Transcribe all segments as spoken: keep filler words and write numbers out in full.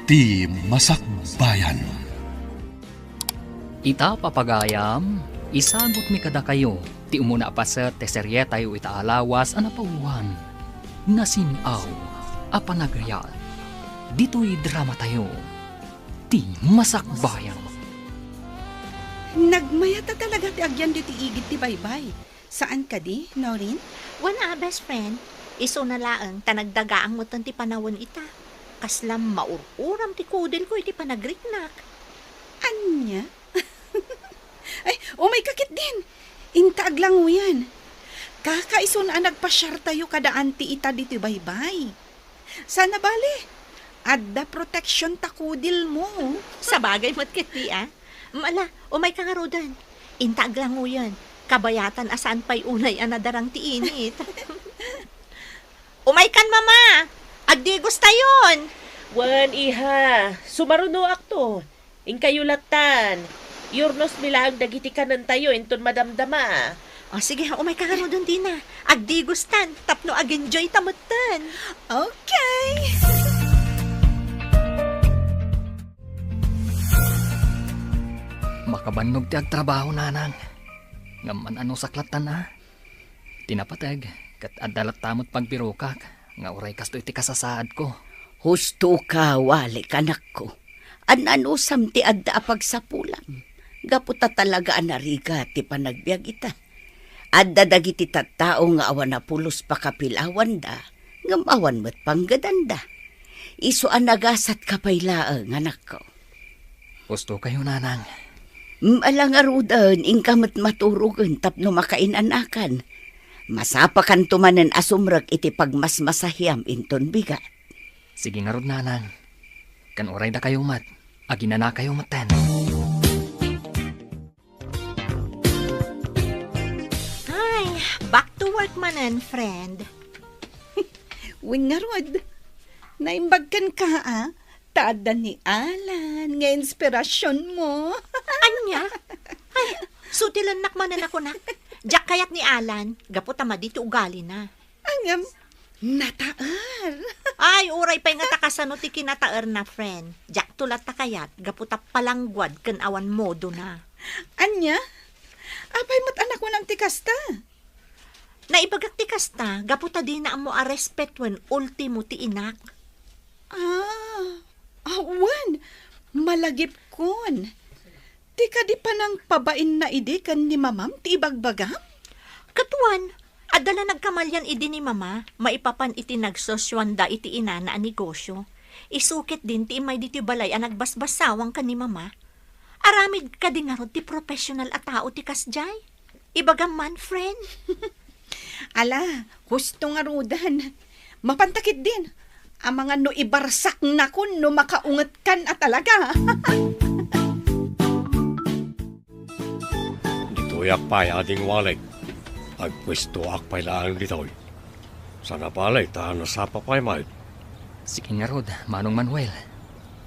Ti Masakbayan. Ita, papagayam, isagutmi kadakayo ti umuna a paset ti serietayo ita a lawas a napauluan, Nasin-aw a Panagayat. Ditoy dramatayo, Ti Masakbayan. Nagmayat a talaga ti agyan ditoy igid ti baybay. Saan kadi, Noreen? Wen a, best friend. Isuna laeng ta nagdagaang metten ti panawen ita. Kasla maur-uram ti kudilko iti panagriknak. Ania? Ay, umayka ketdin. Inta aglanguyan. Kakaisuna a nagpasiartayo kada anti ita ditoy baybay. Saan a bale, adda protection ta kudilmo. Sabagay met ketdi, a. Ala, umayka ngaruden. Inta aglanguyen. Kabayatan a saan pay unay a nadarang ti init. Umaykan, Mama! Agdigustayon! Wen, iha. Sumarunoakto. Inkayo lattan. Iyurnosmi laeng dagiti kanentayo inton madamdama. O, sige, umayka ngaruden dina. Agdigustan tapno agenjoyta metten. Okay. Makabannog ti agtrabaho, nanang. Ngem man-anusak lattan, a. Ti napateg, ket adda latta met pagbirokak nga uray kastoy ti kasasaadko. Husto ka, walik, anakko. An-anusam ti adda a pagsapulam, gapu ta talaga a narigat ti panagbiag ita. Adda dagiti tattao nga awan a pulos pakapilawanda, ngem awan met panggadanda. Isu a nagasatka pay laeng, anakko. Husto kayo, nanang. Mm, ala ngaruden, inka met maturogen tapno makain-anakan. Masapakanto manen a sumrek iti pagmasmasahiam inton bigat. Sige ngarud, nanang. Ken uray dakayo met, aginanakayo metten. Ay, back to work manen, friend. Wen ngarud, naimbag kenka, a? Ta adda ni Alan nga inspirasionmo. Ania? Ay, sutilennak manen a kunak. Diak kayat ni Alan, gapu ta madi ti ugalina. Ngem, nataer. Ay, uray pay ngata kasano ti kinataerna, friend. Diakto latta kayat, gapu ta palangguad ken awan modona. Ania? Apay met a nakunam ti kasta? Naibagak ti kasta, gapu ta dina ammo a respetuen ultimo ti inak. Ah, awan. Malagipkon. Ti kadi panangpabainna idi ken ni mamam ti ibagbagam? Ket wen, adda la nagkamalian idi ni mama, maipapan iti nagsusuanda iti inana a negosio. Isu ketdin ti immay ditoy balay a nagbasbassawang ken ni mama. Aramid kadi ngarud ti professional a tao ti kasdiay? Ibagam man, friend. Ala, husto ngaruden. Mapanta ketdin. Amangan no ibarsaknakon no makaungetkan a talaga. Ditoyak pay, Ading Walik. Agpuestoak pay laeng ditoy. Saan a bale ta nasapa pay met. Sige ngarud, Manong Manuel.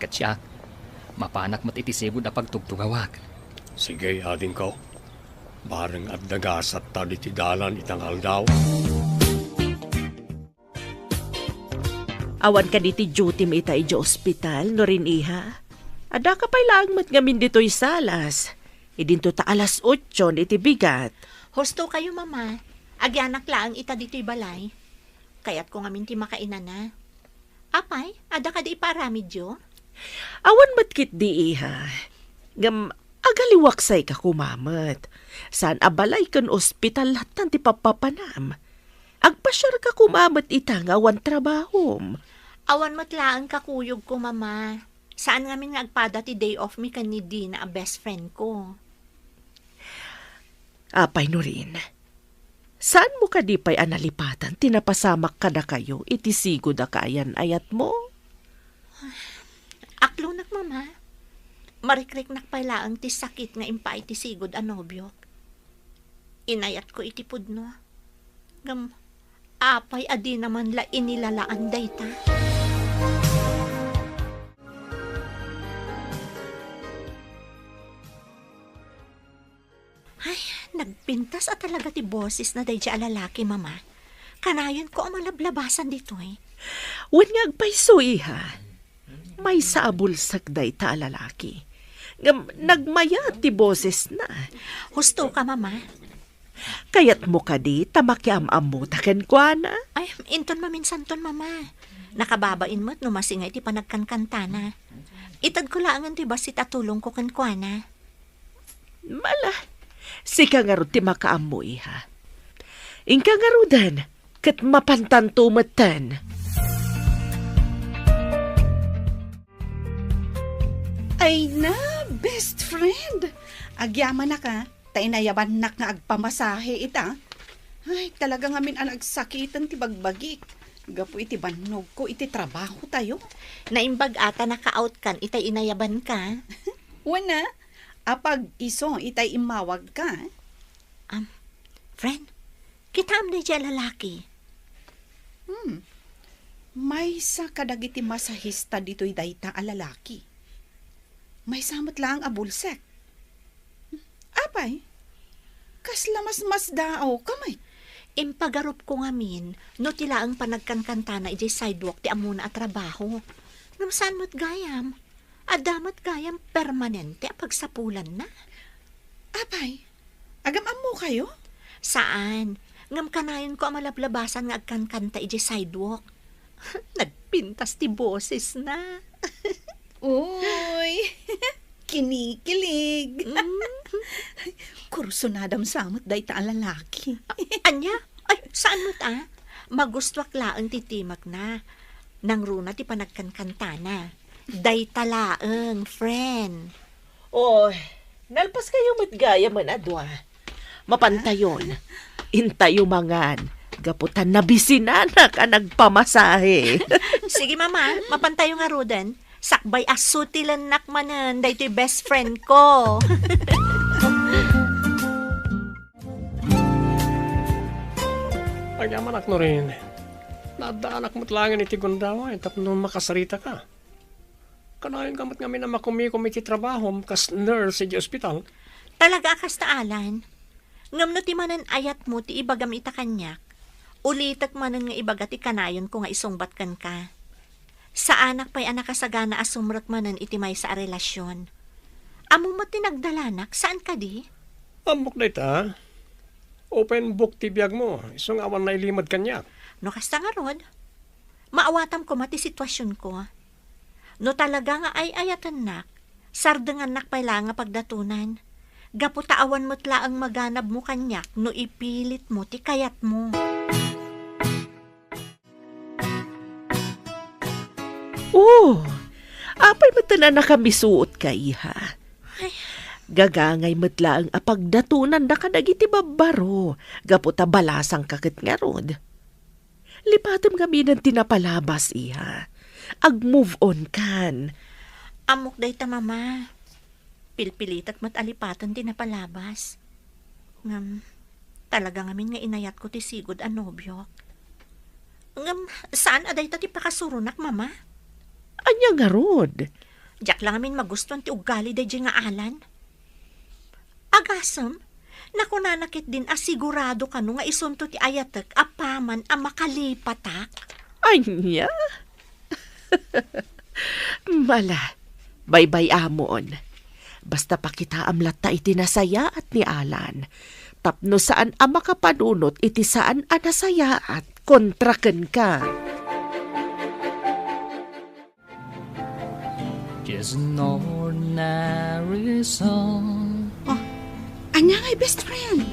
Ket siak, mapanak met iti sigud a pagtugtugawak. Sige, adingko. Bareng adda gasatta ditoy dalan ita nga aldaw. Awan kadi ti duty-mi ita idiay ospital, Noreen, iha? Addaka pay laeng met ngamin ditoy salas. Idinto ta alas otso iti bigat. Husto kayo, Mama. Agyanak laeng ita ditoy balay. Kayatko ngamin ti makainana. Apay, adda kadi ipaaramidyo? Awan met ketdi, iha. Ngem, agaliwaksayka koma met. Saan a balay ken ospital lattan ti pappapanam. Agpasiarka koma met ita nga awan trabahom. Awan met laeng kakuyogko, Mama. Saan ngamin nga agpada ti day off mi ken ni Dina a best friend ko. Apay, Noreen, saanmo kadi pay a nalipatan ti napasamak kadakayo iti sigud a kaayan-ayatmo? Aklonak, Mama. Marikriknak pay laeng ti sakit nga impaay ti sigud a nobiok. Inayatko iti pudno. Ngem, apay a dina man la inilalaan dayta? Ay, nagpintas a talaga ti bosesna daydiay a lalaki, Mama. Kanayon ko a malablabasan ditoy. Wen nga agpayso, iha. Maysa a bulsek dayta a lalaki. Ngem nagmayat ti bosesna. Husto ka, Mama. Kayatmo kadi ta makiam-ammota kenkuana? Ay, inton maminsanton, Mama. Nakababain met no masingay ti panagkankantana. Itedko laengen ti bassit a tulongko kenkuana. Mala, sika ngarud ti makaammo, iha. Inka ngaruden, ket mapantanto metten. Ay na, best friend! Agyamanak, a, ta inayabannak nga agpamasahe ita. Ay, talaga ngamin a nagsakiten ti bagbagik gapu iti bannogko iti trabaho tayo. Naimbag a ta naka-out kan itay inayabanka. Wen a, apag isu itay immawagka. Am, friend, kitaem daydiay a lalaki. Hmm. Maysa kadagiti masahista ditoy dayta a lalaki. Maysa met laeng a bulsek. Apay, kasla masmasdaawka met? Impagarupko ngamin no ti laeng panagkankantana idiay sidewalk ti ammona a trabaho. Ngem saan met gayam? Adda met gayam permanente a pagsapulanna? Apay, agam-ammokayo? Saan. Ngem kanayonko a malablabasan nga agkankanta idiay sidewalk. Nagpintas ti bosesna. Uy, kinikilig. Mm. Kursunadam sa met dayta a lalaki. Ania? Ay, saan met a? Magustuak laeng ti timekna. Nangruna ti panagkankantana. Dayta laeng, friend. Oy, nalpaskayo met gayam a dua. Mapantayon. Intayo mangan. Gapu ta nabisinanak a nagpamasahe. Sige, Mama. Mapantayo ngaruden. Sakbay a sutilennak manen daytoy best friend ko. Agyamanak, Norin. Naaddaanak met laengen iti gundaway tapno makasaritaka. Kanayonka met ngamin a makumikom iti trabahom kas nurse iti ospital. Talaga a kasta, Alan. Ngem no ti manen ayatmo ti ibagam ita kaniak, ulitek manen nga ibaga ti kanayonko nga isungbat kenka. Saanak pay a nakasagana a sumrek manen iti maysa a relasion. Ammom met ti nagdalanak, saan kadi? Ammok dayta. Open book ti biagmo, isu nga awan nailimad kaniak. No kasta ngarud, maawatam koma ti situasionko. No talaga nga ay-ayatennak, sardengannak pay laeng a pagdatonan. Gapu ta awan met laeng maganabmo kaniak no ipilitmo ti kayatmo. Oh, apay met a nakamisuotka, iha? Ay. Gagangay met laeng a pagdatonanda kadagiti babbaro, gapu ta balasangka ket ngarud. Lipatem ngaminen ti napalabas, iha. Ag-move on kan. Ammok dayta, Mama. Pilpilitek met a lipaten ti napalabas. Ngem, talaga ngamin nga inayatko ti sigud a nobiok. Ngem, saan a dayta ti pakasuronak, Mama? Ania ngarud? Diak la ngamin magustuan ti ugali daydiay nga Alan. Agasem, nakunana ketdin a sigurado kano nga isunto ti ayatek a paman a makalipatak. Ania? Mala, baybay-amon. Basta pakitaam latta iti nasayaat ni Alan, tapno saan a makapanunot iti saan a nasayaat kontra kenka. Just an ordinary song. Oh, ania ngay, best friend?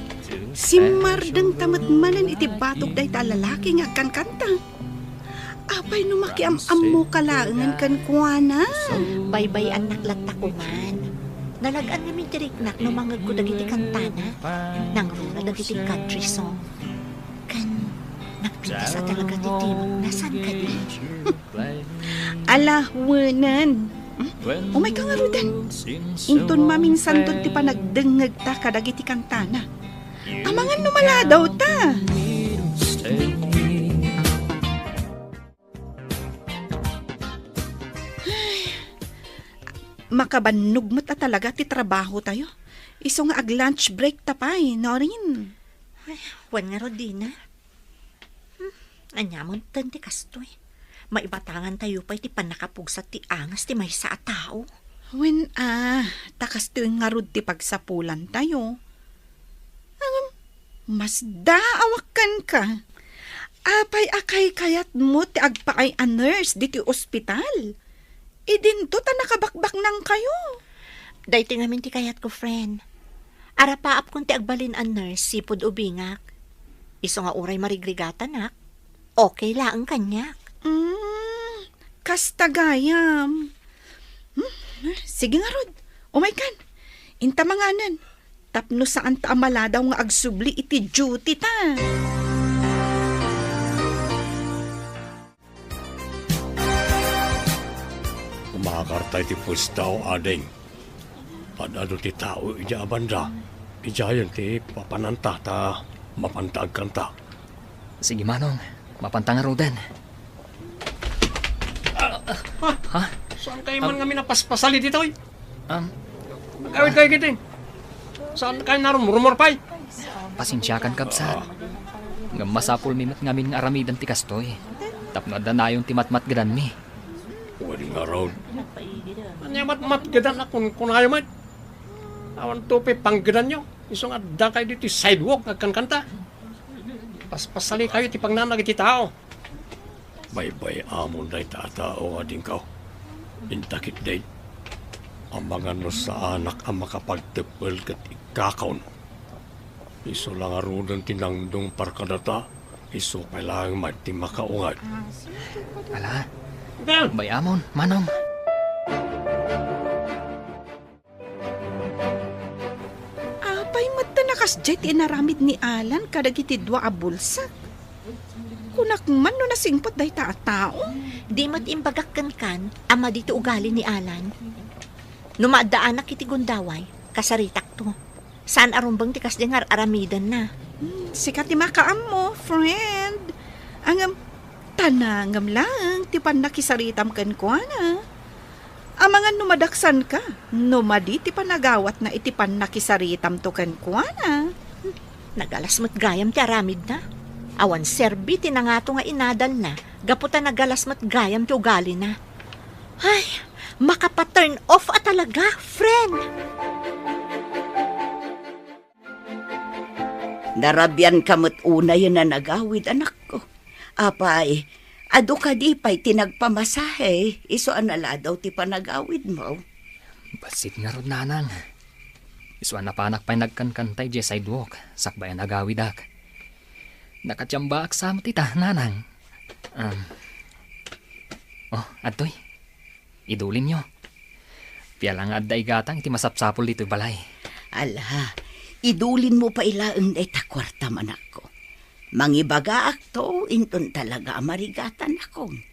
Simmardengta met manen iti batog dayta a lalaki nga agkankanta. Apay no makiam-ammoka laengen kenkuana? Baybay-annak latta koman. Nalag-an ngamin ti riknak no mangegko dagiti kantana. Nangruna dagiti country song. Ken nagpintas a talaga ti timekna, saan kadi? Ala, wenen. Hmm? Umayka ngaruden. Inton maminsanton ti panagdengngegta kadagiti kantana. Amangan no maladawta. Ay, makabannog met a talaga ti trabahotayo. Isu nga ag-lunch breakta pay, Norin. Ay, wen ngarud, Dina. Hmm, aniamonten ti kastoy? Maibatangantayo pay ti pannakapugsat ti angas ti maysa a tao. Wen a, ta kastoy ngarud ti pagsapulantayo. Ngem, masdaawak kenka. Apay a kaykayatmo ti agpaay a nurse ditoy ospital? Idinto ta nakabakbaknangkayo. Daytoy ngamin ti kayatko, friend. Arapaapkon ti agbalin a nurse sipud ubingak. Isu nga uray marigrigatanak, okay laeng kaniak. Mm, kasta gayam. Hmm, sige ngarud, umaykan. Inta manganen. Tapno saanta a maladaw nga agsubli iti duty ta. Umakarta iti puestaw, ading. Ad-adu ti tao idiay a banda. Idiayen ti papananta ta mapanta agkanta. Sige, Manong. Mapanta ngaruden. Ha? Ha? Saan kayo man kami napaspasali ditoy? Um, Agawid kayo kiti. Saan kayo narumrumor pay? Pasensiakan, kabsat. Ngem masapulmi met ngamin nga aramiden ti kastoy. Tapno adda nayon ti matmatgedanmi. Wen ngarud. Ania matmatgedan a kunkunayo met? Awan to pay panggedanyo. Isu nga adda kayo ditoy sidewalk nga agkankanta. Paspasali kayo ti pangnanag iti tao. Baybay-amon dayta a tao, adingko. Inta ketdi. Amangan no saanak a makapagteppel ket ikkakon. Isu la ngaruden ti nangdungpar kadata, isu pay laeng met ti makauneg. Ala, Ken! Bay-amon, Manong. Apay met ta nakasdiay ti inaramid ni Alan kadagiti dua a bulsak? Kunak man no nasingpet dayta a tao. Di met imbagak kenkan a madi ti ugali ni Alan. No maaddaanak iti gundaway, kasaritakto. Saan a rumbeng ti kasdiay nga ar-aramidenna. Hmm, sika ti makaammo, friend. Ngem, ta nangem laeng ti pannakisaritam kenkuana. Amangan no madaksanka, no madi ti panagawatna iti pannakisaritamto kenkuana. Nagalas met gayam ti aramidna. Awan serbi ti nangato nga inadalna, gapu ta nagalas met gayam ti ugalina. Ay, makapa-turn off a talaga, friend! Narabianka met unayen a nagawid, anakko. Apay, adu kadi pay ti nagpamasahe, isu a naladaw ti panagawidmo? Bassit ngarud, Nanang. Isu a napanak pay nagkankanta idiay sidewalk, sakbay a nagawidak. Nakatiambaak sa met ita, Nanang. Um, oh, adtoy. Idulinyo. Piala nga adda igatang iti masapsapul ditoy balay. Ala, idulinmo pay laeng dayta kuartam, anakko. Mangibagaakto inton talaga a marigatanakon.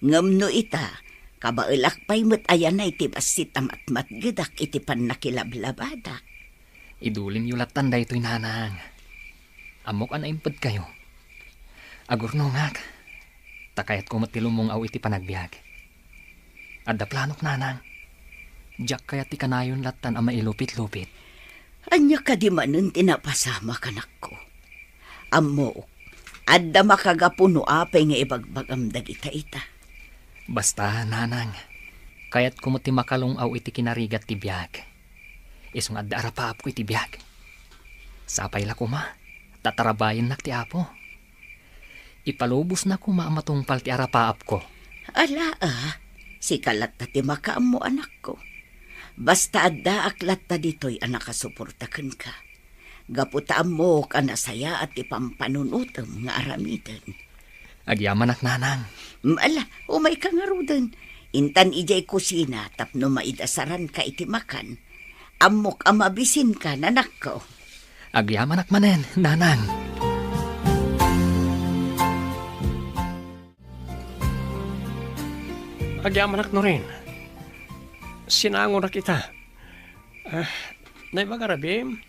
Ngem no ita, kabaelak pay met a yanay ti bassit a matmatgedak iti pannakilablabadak. Idulinyo lattan daytoy, Nanang. Ammok a naimpedkayo. Agurnongak, ta kayatko met ti lumungaw iti panagbiag. Adda planok, Nanang. Diak kayat ti kanayon lattan a mailupit-lupit. Ania kadi manen ti napasamak, anakko? Ammok, adda makagapu no apay nga ibagbagam dagita ita. Basta, Nanang, kayatko met ti makalung-aw iti kinarigat ti biag. Isu nga adda arapaapko iti biag. Sapay la koma, ta tarabayennak ti Apo. Ipalubosna koma a matungpal ti arapaapko. Ala a, sika latta ti makaammo, anakko. Basta addaak latta ditoy a nakasuporta kenka. Gapu ta ammok a nasayaat ti pampanunotem nga aramiden. Agyamanak, Nanang. Mm, ala, umayka ngaruden. Intan idiay kusina tapno maidasaranka iti makan. Ammok a mabisinka, anakko. Agyamanak manen, Nanang. Agyamanak, Norin. Sinangonak ita. Ah, naibaga, Rabim,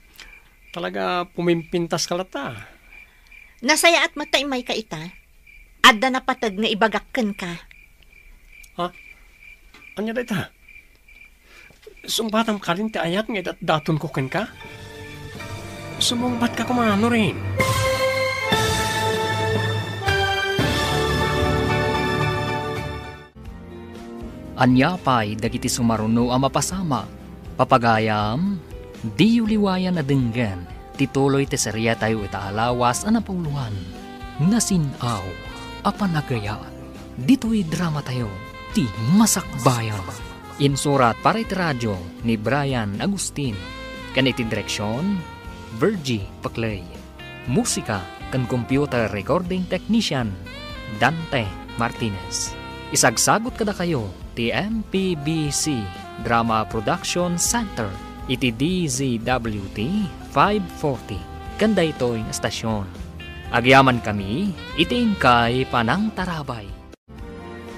talaga pumimpintas ka latta. Nasayaat met ta immayka ita. Adda napateg nga ibagak kenka. Ha? Ania dayta? Sungbatam kadin ti ayat nga idatdatonko kenka? Sumungbatka koma, Norin. Ania pay dagiti sumaruno a mapasamak? Papagayam, diyo liwayan a denggen ti tuloy ti serietayo ita a lawas a napauloan, Nasin-aw a Panagayat. Ditoy dramatayo, ti Masakbayan. Insurat para iti radio ni Brian Agustin, ken iti direksion, Virgie Paclay. Musika ken computer recording technician, Dante Martinez. Isagsagut kadakayo ti M P B C Drama Production Center iti D Z W T five forty ken daytoy nga estasion. Agyamankami iti inkay panangtarabay.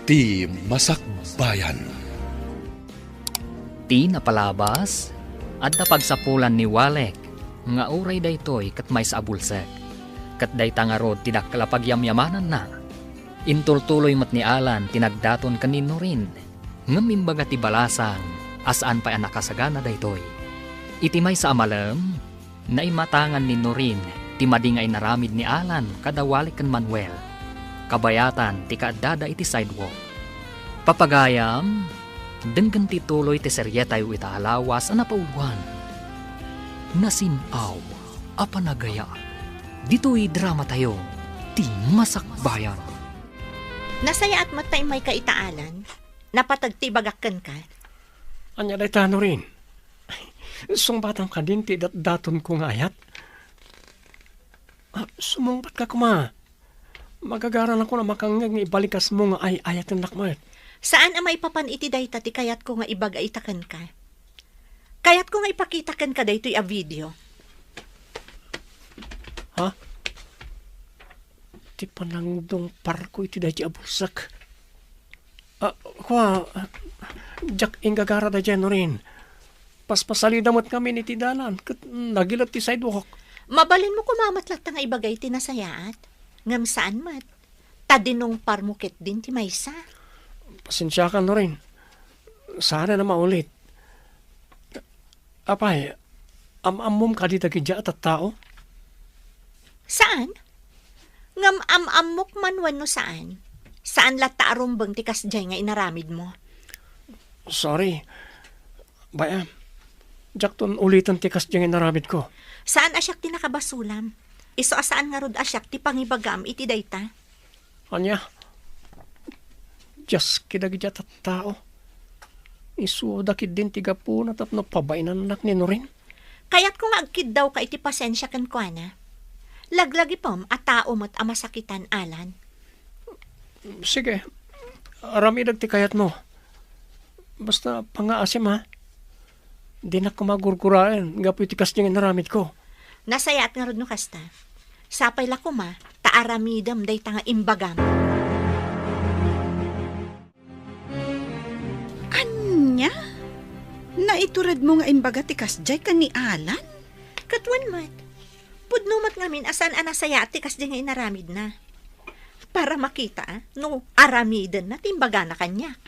Ti Masakbayan. Ti napalabas, adda pagsapulan ni Walek nga uray daytoy ket maysa a bulsek. Ket dayta ngarud ti dakkel a pagyamyamananna. Intultuloy met ni Alan ti nagdaton ken ni Norin, ngem imbaga ti balasang a saan pay a nakasagana daytoy. Iti maysa a malem, naimatangan ni Norin ti madi nga inaramid ni Alan kada Walek ken Manuel, kabayatan ti kaaddada iti sidewalk. Papagayam, denggen ti tuloy ti serietayo ita a lawas a napauloan, Nasin-aw a Panagayat. Ditoy dramatayo, ti Masakbayan. Nasayaat met ta immayka ita, Alan. Napateg ti ibagak kenka. Ania dayta, Norin? Sungbatam kadin ti datdatonko nga ayat? Ah, sumungbatka koma. Magagaranakon a makangngeg nga ibalikasmo nga ay-ayatennak met. Saan a maipapan iti dayta ti kayatko nga ibaga ita kenka. Kayatko nga ipakita kenka daytoy a video. Ha? Ti panangdungparko iti daydi a bulsek. Ah, kua, diak inggagara daydiay, Norin. Paspasalida met ngamin iti dalan ket nagilet ti sidewalk. Mabalinmo koma met latta nga ibaga iti nasayaat. Ngem saan met. Ta dinungparmo ketdin ti maysa. Pasensiakan, Norin. Saanen a maulit. Apay, am-ammom kadi dagidiay a tattao? Saan? Ngem am-ammok man wenno saan, saan latta a rumbeng ti kasdiay nga inaramidmo. Sorry. Bay-am, diakton uliten ti kasdiay nga inaramidko. Saan a siak ti nakabasulam. Isu a saan ngarud a siak ti pangibagam iti dayta. Ania? Diaski dagidiay a tattao. Isuda ketdin ti gapuna tapno pabainannak ni Norin. Kayatko nga agkiddawka iti pasensia kenkuana. Laglagipem a tao met a masakitan, Alan. Sige, aramidek ti kayatmo. Basta pangngaasim, ha? Dinak koma gurguraen gapu iti kasdiay nga inaramidko. Nasayaat ngarud no kasta. Sapay la koma ta aramidem dayta nga imbagam. Ania? Naituredmo nga imbaga ti kasdiay ken ni Alan? Ket wen met. Pudno met ngamin a saan a nasayaat ti kasdiay nga inaramidna. Para makita, no aramidenna ti imbagana kaniak.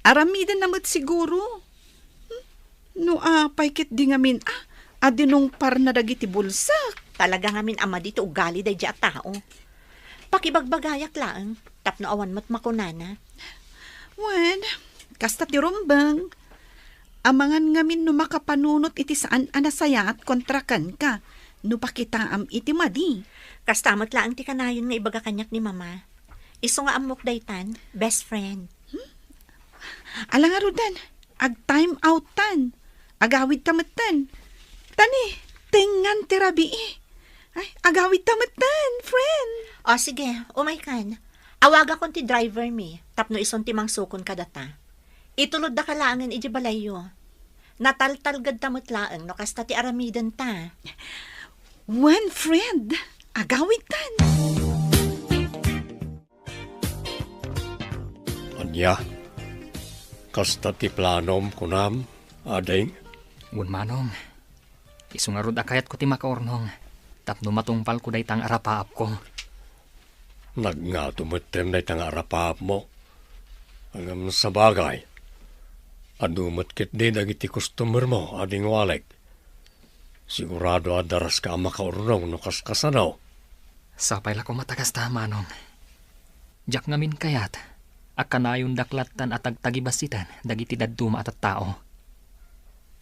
Aramidenna met siguro. Hmm? No apay ketdi ngamin a, a dinungparna dagiti bulsek. Talaga ngamin a madi ti ugali daydiay a tao. Pakibagbagayak laeng, tapno awan met makunana. Wen, kasta ti rumbeng. Amangan ngamin no makapanunot iti saan a nasayaat kontra kenka, no pakitaam iti madi. Kasta met laeng ti kanayon nga ibaga kaniak ni Mama. Isu nga ammok daytan, best friend. Hmm? Ala ngaruden, ag-time out-tan. Agawidta metten. Tani, tengngan ti rabii. Ay, agawidta metten, friend. O, sige, umaykan. Awagakon ti driver mi, tapno isun ti mangsukon kadata. Itulodda ka laengen idiay balayyo. Nataltalgedta met laeng no kasta ti aramidenta. Wen, friend, agawidtan. Ania? Kasta ti planom, kunam, ading? Wen, manong. Isu ngarud a kayatko ti makaurnong tapno matungpalko dayta nga arapaapko. Nagngato metten dayta nga arapaapmo. Ngem sabagay, adu met ketdi dagiti customermo, ading Walek. Sigurado a daraska a makaurnong no kaskasano. Sapay la koma ta kasta, manong. Diak ngamin kayat a kanayondak lattan a tagtagibassiten dagiti dadduma a tattao.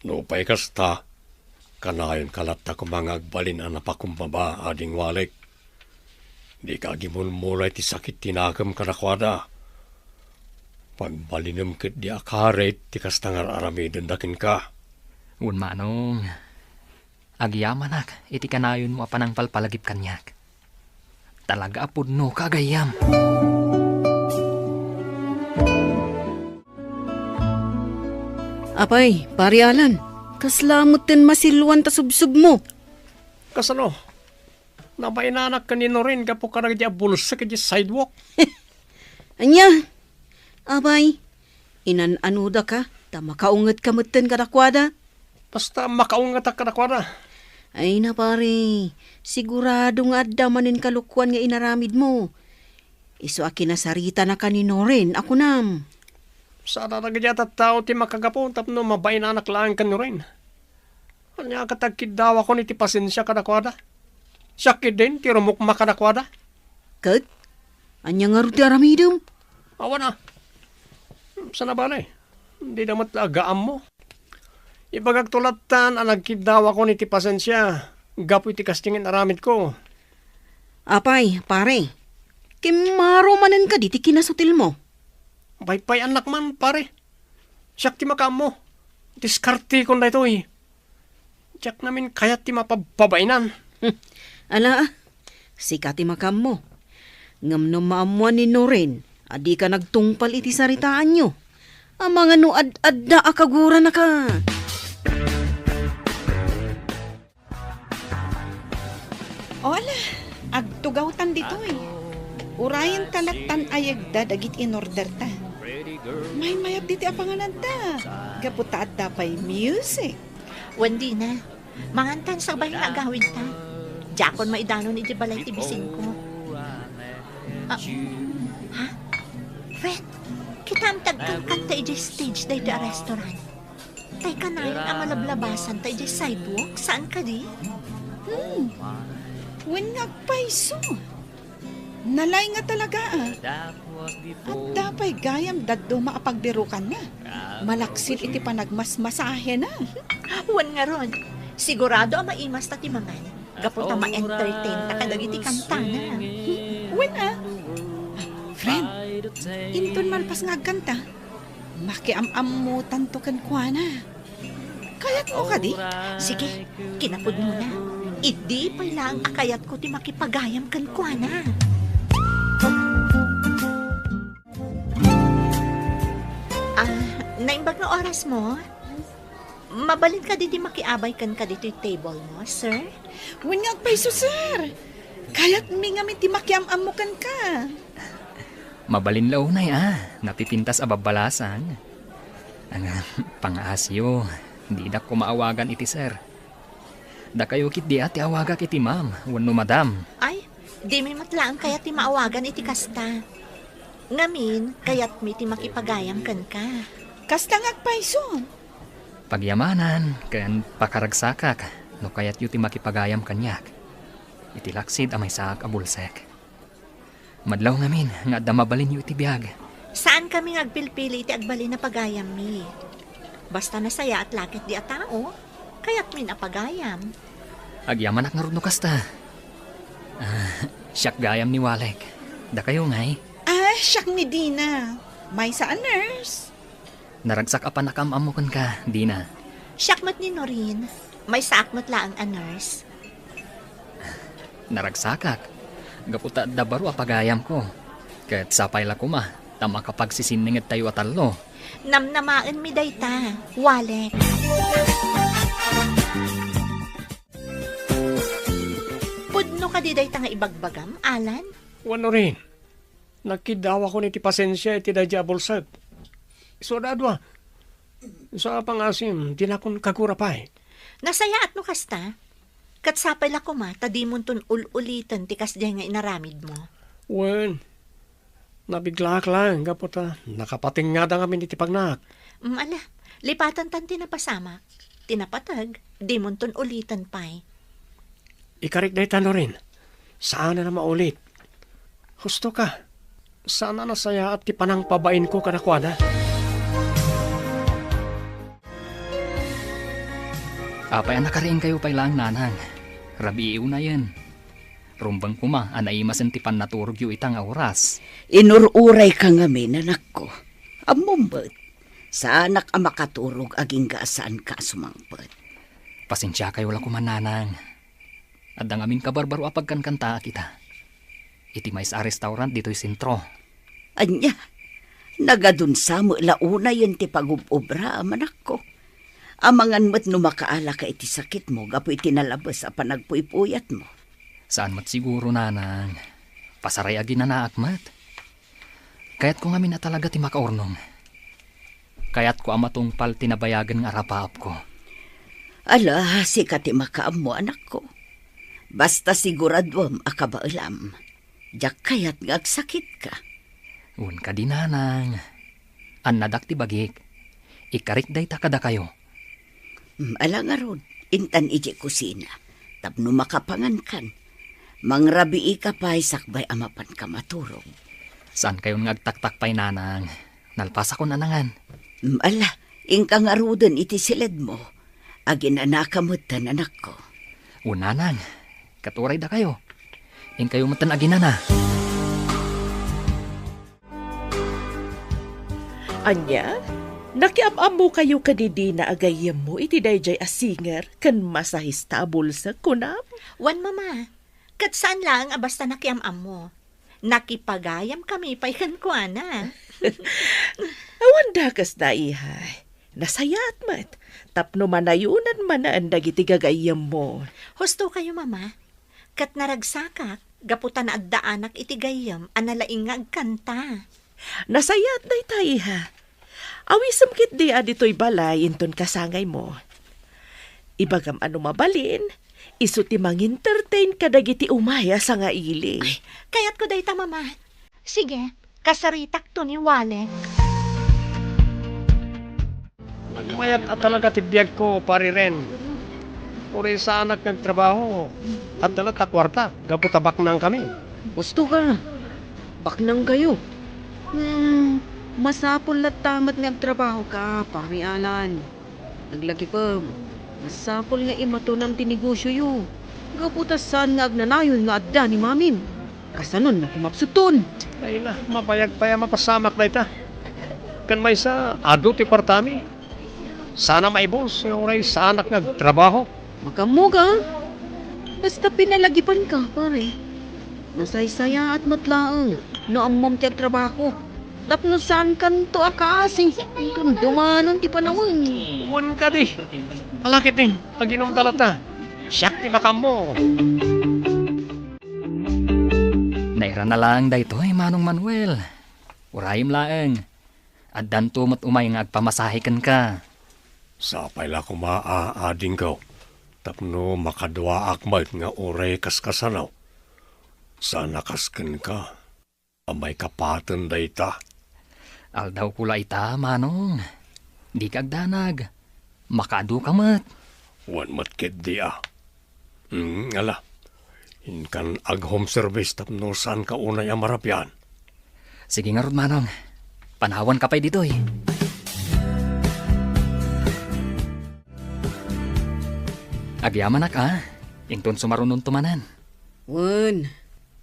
Nupay kasta, kanayonka latta koma nga agbalin a napakumbaba, ading Walek. Dika agimulmula iti sakit ti nakem kadakuada. Pagbalinem ketdi a karit ti kasta nga ar-aramidenda kenka. Wen, Manong, agyamanak iti kanayonmo a panangpalpalagip kaniak. Talaga a pudnoka a gayyem. Apay, Pare Alan, kasla metten masiluan ta subsubmo. Kasano? Nabainanak ken ni Norin gapu kadagiti abulsek idiay sidewalk. Ania? Apay, inan-anodaka ta makaungetka metten kadakuada? Basta makaungetak kadakuada. Ay na, pare, sigurado nga adda manen kalokoan nga inaramidmo. Isu a kinasaritanaka ni Noren a kunam. Saan a dagiti a tattao ti makagapu tapno mabainanak laeng ken Noren. Ania ket agkiddawakon iti pasensia kadakuada? Siak ketdin ti rumukma kadakuada. Ket? Ania ngarud ti aramidem? Awan a. Saan a bale? Dida met la agaammo. Ibagakto lattan a nagkiddawakon iti pasensia gapu iti kasdiay nga inaramidko. Apay, pare, kimmaro manen kadi ti kinasutilmo? Paypay-annak man, pare. Siak ti makaammo. Diskartekon daytoy. Diak ngamin kayat ti mapabpabainan. Hmm. Ala, sika ti makaammo. Ngem no maammoan ni Noren a dika nagtungpal iti saritaanyo, amangan no ad-adda a kaguranaka. O ala, agtugawtan ditoy. Urayen ta lattan ayegda dagiti inorderta. Maymayat ditoy a pangananta. Gapu ta adda pay music. Wen, Dina, mangantan sakbay nga agawidta. Diakon maidanon iti balay ti bisinko. Ah, ha? Fred, kitaem ti agkankanta idiay stage daytoy a restaurant. Tay kanayon a malablabasanta idiay sidewalk, saan kadi? Hmm. Wen nga agpayso. Nalaing nga talaga, a. Adda pay gayam dadduma a pagbirukanna. Malaksid iti panagmasmasahena. Wen ngarud, sigurado a maimasta ti mangan. Gapu ta ma-entertain ta kadagiti kantana. Wen a. Friend, inton malpas nga agkanta, makiam-ammotanto kenkuana. Kayatmo kadi? Sige, kinapudnona. Idi pay laeng a kayatko ti makipagayam kenkuana. Ah, naimbag nga orasmo? Mabalin kadi ti makiabay kenka ditoy table mo, sir? Wen nga agpayso, sir. Kayatmi ngamin ti makiam-ammo kenka. Mabalin la unay a, napipintas a babbalasang. Ang, pangaasiyo, didak ko maawagan iti sir. Dakayo ketdi a ti awagak iti ma'am wenno madam. Ay, dimi met laeng kayat ti maawagan iti kasta. Ngamin, kayatmi ti makipagayam kenka. Kasta nga agpayso. Pagyamanan ken pakaragsakak no kayatyo ti makipagayam kaniak. Iti laksid a maysaak a bulsek. Madlaw ngamin nga adda mabalinyo iti biag. Saankami nga agpilpili iti agbalin a pagayammi. Basta nasayaat la ketdi a tao, kayatmin a pagayam. Agyamanak ngarud no kasta. Ah, siak gayam ni Walek. Dakayo ngay? Ah, siak ni Dina. Maysa a nurse. Naragsak a pannakaam-ammo kenka, Dina. Siak met ni Norin. Maysaak met laeng a nurse. Naragsakak, gapu ta adda baro a pagayamko. Ket sapay la koma ta makapagsisinningedtayo a tallo. Namnamaenmi dayta, Walek. Pudno kadi dayta nga ibagbagam, Alan? Wen, Norin. Nagkiddawakon iti pasensia iti daydiay a bulsek. Isu a dua. Isu a pangasim, dinakon kagura pay. Nasayaat no kasta. Ket sapay la koma ta dimonton ul-uliten ti kasdiay nga inaramidmo. Wen, nabiglak laeng gapu ta nakapatengngada ngamin iti pagnak. Mm, ala, lipatantan ti napasamak. Ti napateg, dimonton uliten pay. Ikarik dayta, Norin. Saanen a maulit. Husto ka. Saan a nasayaat ti panangpabainko kadakuada. Apay a nakariingkayo pay laeng, nanang? Rabii unayen. Rumbeng koma a naimasen ti pannaturogyo ita nga oras. Inur-urayka ngamin, anakko. Ammom met, saanak a makaturog agingga a saanka a sumangpet. Pasensiakayo la koma, nanang. Adda ngamin kabarbaro a pagkankantaak ita. Iti maysa a restaurant ditoy sentro. Ania, nagadunsa met la unayen ti pagub-obraam, anakko. Amangan met no makaalaka iti sakitmo gapu iti nalabes a panagpuypuyatmo. Saan met siguro, nanang. Pasaray a ginanaak met. Kayatko ngamin a talaga ti makaurnong. Kayatko a matungpal ti nabayagen nga arapaapko. Ala, sika ti makaammo, anakko. Basta siguraduem a kabaelam. Diak kayat nga agsakitka. Wen kadi, nanang. Annadak ti bagik. Ikarik dayta kadakayo. Mm, ala ngarud, intan idiay kusina. Tapno makapangankan. Mangrabiika pay sakbay a mapanka maturog. Saankayon nga agtaktak pay, nanang. Nalpasakon a nangan. Mm, ala, inka ngaruden iti siledmo. Aginanaka metten, anakko. O, nanang, ket uray dakayo. Inkayo metten aginana. Ania? Nakiam-ammokayo kadi dina a gayyemmo iti daydiay a singer ken masahista a bulsek, kunam? Wen, Mama. Ket saan laeng a basta nakiam-ammo. Nakipagayamkami pay kenkuana. Awan dakesna, iha. Nasayaat met. Tapno manayonan manen dagiti gagayyemmo. Husto kayo, Mama. Ket naragsakak gapu ta naaddaanak iti gayyem a nalaing nga agkanta. Nasayaat dayta, iha. Awisem ketdi a ditoy balay inton kasangaymo. Ibagam a no mabalin, isu ti mangentertain kadagiti umay a sangaili. Ay, kayatko dayta, Mama. Sige, kasaritakto ni Walek. Mayat a talaga ti biagko, Pari Ren. Uray saanak nga agtrabaho, adda latta kuarta gapu ta baknangkami. Husto ka. Baknangkayo. Hmm, masapul latta met nga agtrabahoka, Pari Alan. Aglagipem, masapul nga imatonam ti negosioyo. Gapu ta saan nga agnanayon nga adda ni Mamim. Kasanon no kumapsutton? Ay na, mabayag pay a mapasamak dayta. Ken maysa, adu ti kuartami. Sana maibus, uray saanak nga agtrabaho. Makaammoka? Basta pinalagipanka, pare. Masaysayaat met laeng no ammom ti agtrabaho. Tapno saankanto a kaasi, inton dumanon ti panawen. Wen kadi. Ala ketdin, aginumda latta. Siak ti makaammo. Nairana laeng daytoy, Manong Manuel. Urayem laeng. Addanto met umay nga agpamasahe kenka. Sapay la koma a adingko, tapno makaduaak met nga uray kaskasano. Saan a kas kenka a maikapaten dayta. Aldawko la ita, Manong. Dika agdanag. Makaadu ka met. Wen met ketdi a. Hmm, ala. Inkan ag-home service tapno saanka unay a marabian. Sige ngarud, Manong. Panawanka pay ditoy. Agyamanak a. Inton sumarunonto manen. Wen,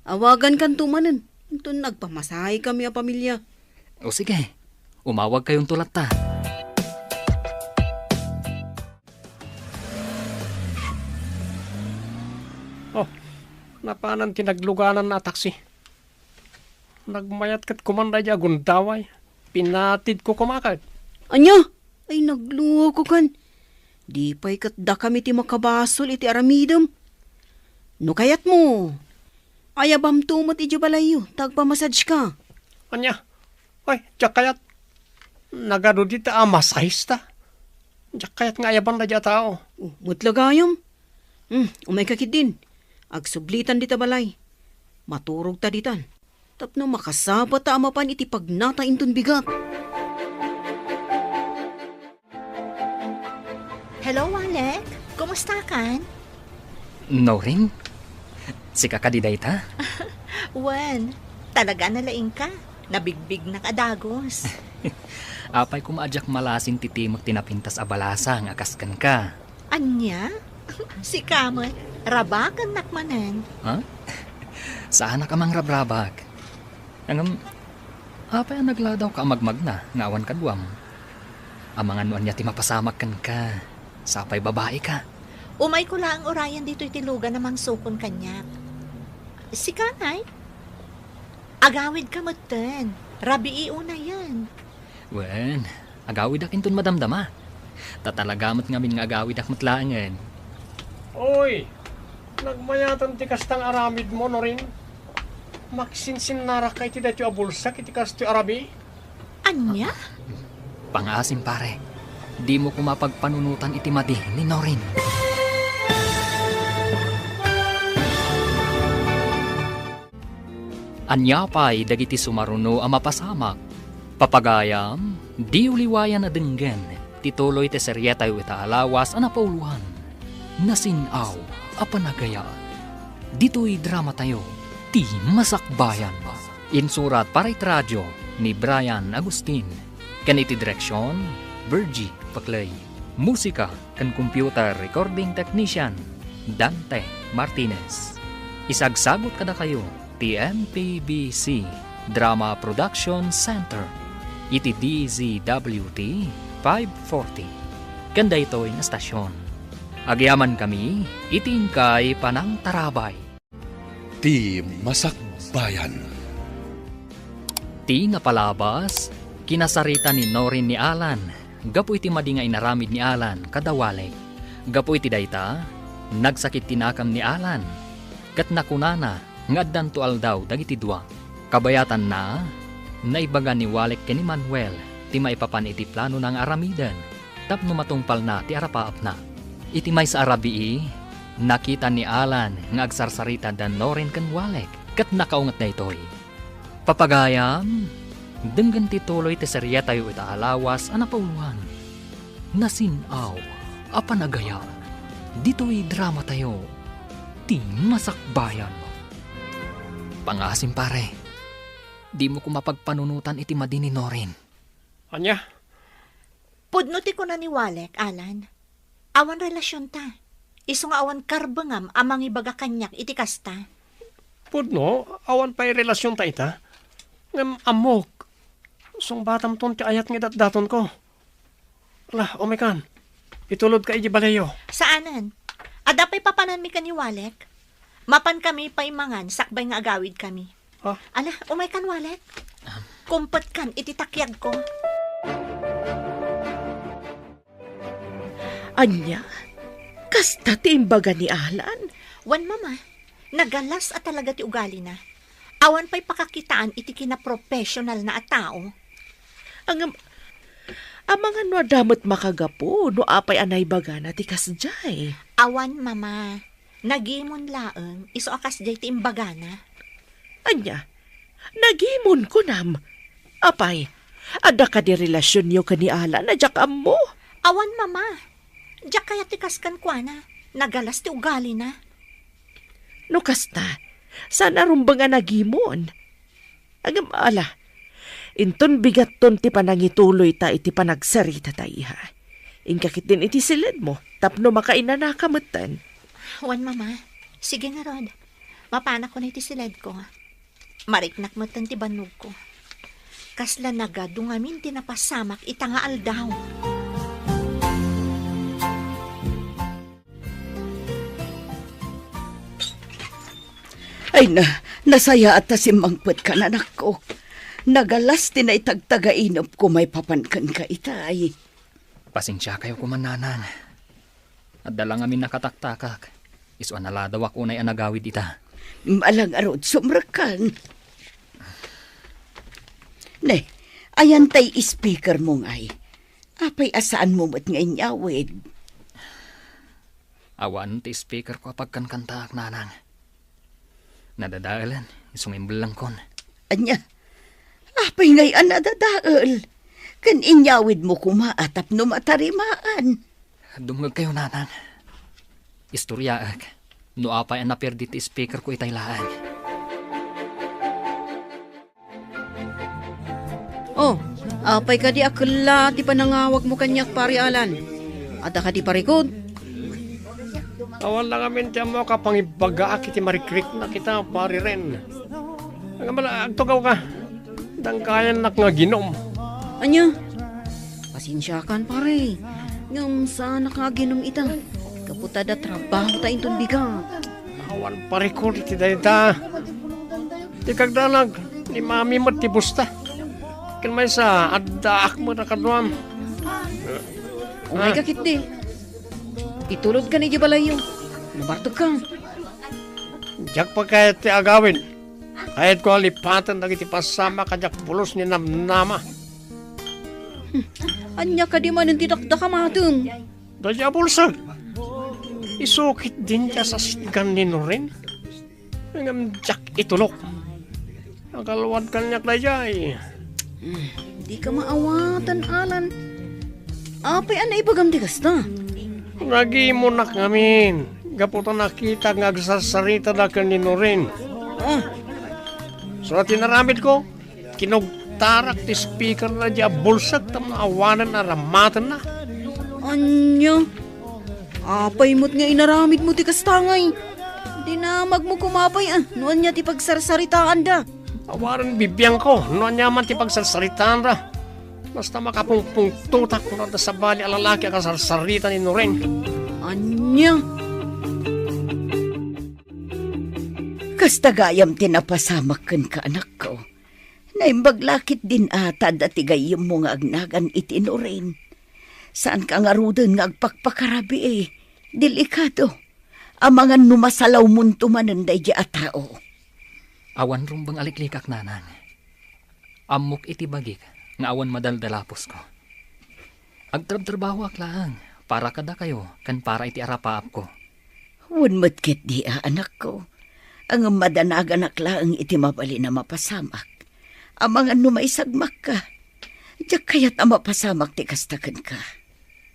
awagankanto manen. Inton nagpamasahekami a pamilia. O sige, umawagkayonto latta. Oh, napanan ti naglugananna a taksi. Nagmayat ket kuman daydi a gundaway. Pinatidko koma ket. Ania? Ay, nagluokakan. Di pay ket dakami ti makabasol iti aramidem. No kayatmo, ayabamto met idiay balayyo, ta agpamassageka. Ania? Ay, diak kayat. Nagadu dita a masahista. Diak kayat nga ayaban daydi a tao. Oh, met la gayam. Hmm, umayka ketdin. Agsublitan dita balay. Maturogta ditan. Tapno makasapata a mapan iti pagnata inton bigat. Hello, Alec. Kumusta kan? Noring? Sika kadi dayta? Wen, talaga a nalaingka. Nabigbignak a dagus. Apay koma a diak malasin ti timek ti napintas a balasang a kas kenka? Ania? Sika met, rabakennak manen. Ha? Saanak a mangrabrabak. Ngem, apay a nagladawka a magmagna nga awan kaduam? Amangan no ania ti mapasamak kenka. Sapay babaika. Umayko laeng urayen ditoy ti lugan a mangsukon kaniak. Sika, nay? Agawidka metten. Rabii unayen. Wen, agawidak inton madamdama. Ta talaga met ngamin nga agawidak met laengen. Oy, nagmayaten ti kasta nga aramidmo, Norin. Maksinsinnarakka iti daytoy a bulsak iti kastoy a rabii. Ania? Pangaasim, pare. Dimo koma pagpanunotan iti madi ni Norin. Ania pay dagiti sumaruno a mapasamak? Papagayam, diyo liwayan a denggen ti tuloy ti serietayo ita a lawas a napauloan, Nasin-aw a Panagayat. Ditoy dramatayo, Ti Masakbayan. Insurat para iti radio ni Brian Agustin. Ken iti direksion, Virgie Paclay. Musika ken computer recording technician, Dante Martinez. Isagsagut kadakayo ti M P B C Drama Production Center iti D Z W T five forty. Ken daytoy nga stasyon, agyamankami iti inkay panangtarabay. Ti Masakbayan. Ti napalabas, kinasarita ni Norin ni Alan gapu iti madi nga inaramid ni Alan kada Walek. Gapu iti dayta, nagsakit ti nakam ni Alan, ket nakunana nga addanto aldaw dagiti dua. Kabayatanna, naibaga ni Walek ken ni Manuel ti maipapan iti planona nga aramiden tapno matungpalna ti arapaapna. Iti maysa a rabii, nakita ni Alan nga agsarsarita da Norin ken Walek ket nakaunget daytoy. Papagayam, denggen ti tuloy ti serietayo ita a lawas a napauloan, Nasin-aw a Panagayat, ditoy dramatayo, Ti Masakbayan. Pangaasim, pare. Dimo koma pagpanunotan iti madi ni Norin. Ania? Pudno ti kuna ni Walek, Alan. Awan relasionta. Isu nga awan karbengam a mangibaga kaniak iti kasta. Pudno, awan pay relasionta ita. Ngem ammok, sungbatamton ti ayat nga idatdatonko. Ala, umaykan. Itulodka iti baleyyo. Saanen. Adda pay papananmi ken ni Walek. Mapankami pay mangan sakbay nga agawidkami. Ha? Ala, umaykan, Walek. Kumpetkan iti takiagko. Ania? Kasta ti imbaga ni Alan? Wen, Mama. Nagalas a talaga ti ugalina. Awan pay pakakitaan iti kinaprofesionalna a tao. Ngem, amangan no adda met makagapu no apay a naibagana ti kasdiay. Awan, Mama. Nagimon laeng, isu a kasdiay ti imbagana. Ania? Nagimon, kunam? Apay, adda kadi relasionyo ken ni Alan a diak ammo? Awan, Mama. Diak kayat ti kas kenkuana. Nagalas ti ugalina. No kasta, saan a rumbeng a nagimon? Ngem ala, inton bigatton ti panangituloyta iti panagsaritata, iha. Inka ketdin iti siledmo tapno makainanaka metten. Wen, Mama. Sige ngarud. Mapanak unay iti siledko. Mariknak metten ti bannogko. Kasla nagadu ngamin ti napasamak ita nga aldaw. Ay na, nasayaat ta simmangpetka, anakko. Nagalas ti naitagtagainepko maipapan kenka itay. Pasensiakayo koman, Nanang. Adda la ngamin nakataktakak. Isu a naladawak unay a nagawid ita. Ala ngarud, sumrekkan. Ne, ayan tay speakermo ngay. Apay a saanmo met nga inyawid? Awan ti speakerko a pagkankantaak, Nanang. Nadadaelen, isu nga imbellengkon. Ania? Apay ngay a nadadael? Ken inyawidmo koma a tapno matarimaan. Dumngegkayo, Nanang. Istoryaek no apay a naperdi ti speakerko itay laeng. Oh, apay kadi a kella ti panangawagmo kaniak, Pari Alan? Adda kadi parikut? Awan la ngamin ti ammo a pangibagaak iti marikrikna kita, Pari Ren. Agmala, agtugawka. Dangkayannak nga aginum. Ania? Pasensiakan, pare. Ngem saanak nga aginum ita. Gapu ta adda trabahota inton bigat. Awan parikut iti dayta. Ti kagdanag, ni Mami met ti busta. Ken maysa, addaak met a kaduam. Umayka ketdi. Itulodkan idiay balayyo. Nabartekka. Diak pay kayat ti agawid. Kayatko a lipaten dagiti pasamak a diak pulos ni namnama. Ania kadi manen ti dakdakamatem? Daydiay a bulsek. Isu ketdin ti asasitgan ni Nuren. Ngem diak itulok. Agalwad kaniak daydiay. Hmm, dika maawatan, Alan. Apay a naibagam ti kasta? Nagimonak ngamin. Gapu ta nakitak nga agsarsaritada ken ni Nuren. Ah. Isu a ti inaramidko, kinugtarak ti speakerna diay a bulsek tapno awanen a rammatenna. Ania? Apay met nga inaramidmo ti kasta ngay? Dinamagmo koma pay, ah, no ania ti pagsarsaritaanda. Awanen bibiangko no ania man ti pagsarsaritaanda. Basta makapungpungtotak no adda sabali a lalaki a kasarsarita ni Nuren. Ania? Kasta gayam ti napasamak kenka, anakko. Naimbag la ketdin a ta adda ti gayyemmo nga agnagan iti Nuren. Saanka ngaruden nga agpakpakarabii. Delikado. Amangan no masalawmonto manen daydiay a tao. Awan rumbeng a liklikak, nanang. Ammok iti bagik nga awan madaldalapusko. Agtrabtrabahoak laeng para kadakayo ken para iti arapaapko. Wen met ketdi a, anakko. Ngem madanaganak laeng iti mabalin a mapasamak. Amangan no maisagmakka. Diak kayat a mapasamak ti kasta kenka.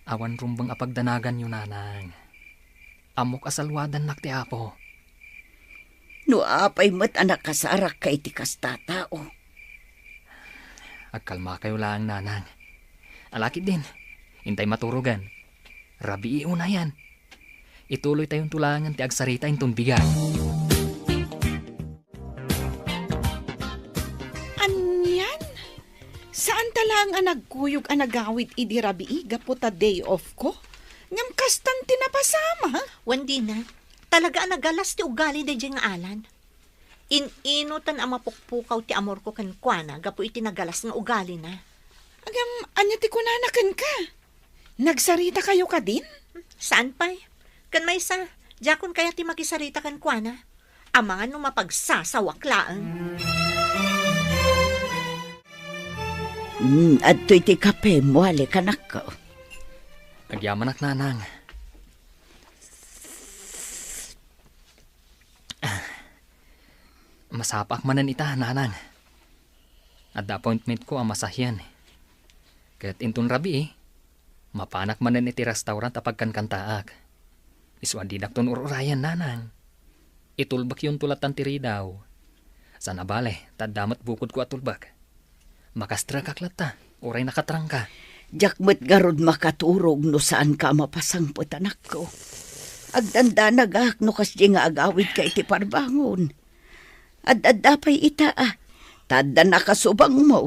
Awan rumbeng a pagdanaganyo, nanang. Ammok a salwadannak ti Apo. No apay met a nakasarakka iti kasta a tao. Agkalmakayo laeng, nanang. Ala ketdin, intay maturogen. Rabii unayen. Ituloytayonto laengen ti agsarita inton bigat. Anian? Saanta laeng a nagkuyog a nagawid idi rabii gapu ta day off ko? Ngem kastan ti napasamak? Wen, dina. Talaga a nagalas ti ugali daydiay nga Alan. In-inutan a mapukpukaw ti amorko kenkuana gapu iti nagalas nga ugalina. Ngem ania ti kunana kenka? Nagsaritakayo kadin? Saan pay? Ken maysa, diakon kayat ti makisarita kenkuana. Amangan no mapagsasawak laeng. Hmm, adtoy ti kapem, walik, anakko. Agyamanak, nanang. Masapaak manen ita, nanang. Adda appointmentko a masahian. Ket inton rabii, mapanak manen iti restaurant a pagkankantaak. Isu a didakton ur-urayen, nanang. Itulbekyonto lattan ti ridaw. Saan a bale, ta adda met bukodko a tulbek. Makastrekak latta, uray nakatrangka. Diak met ngarud makaturog no saanka a mapasangpet, anakko. Agdandanagak no kasdi nga agawidka iti parbangon. Ad-adda pay ita, a. Ta adda nakasubangmo.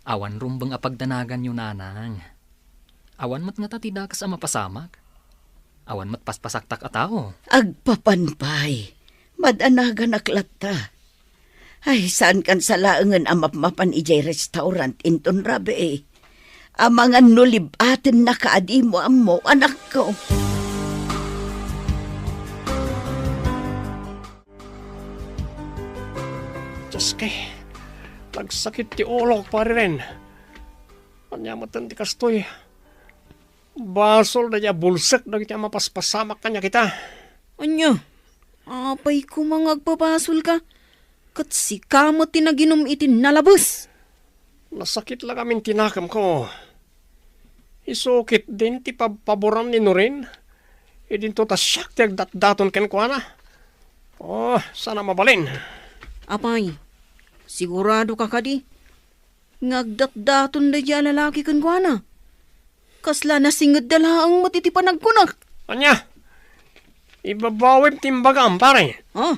Awan rumbeng a pagdanaganyo, nanang. Awan met ngata ti dakes a mapasamak. Awan met paspasaktak a tao. Agpapan pay. Madanaganak latta. Ay, saankan sa laengen a mapmapan idiay restaurant inton rabii. Amangan no lib-atennaka a dimo ammo, anakko. Dios, kay, nagsakit ti ulok, Pari Ren. Ania met ti kastoy? Basol daydiay a bulsek dagiti a mapaspasamak kaniak ita. Ania? Apay koma nga agpabasolka? Ket sika met ti naginum iti nalabes. Nasakit la ngamin ti nakemko. Isu ketdin ti pabpaboran ni Nurin. Idinto ta siak ti agdatdaton kenkuana. Oh, saan a mabalin. Apay, siguradoka kadi? nga agdatdaton daydiay a lalaki kenkuana. Kasla nasingedda laeng met iti panagkunak. Ania? Ibabawim ti imbagam, pare. Ah?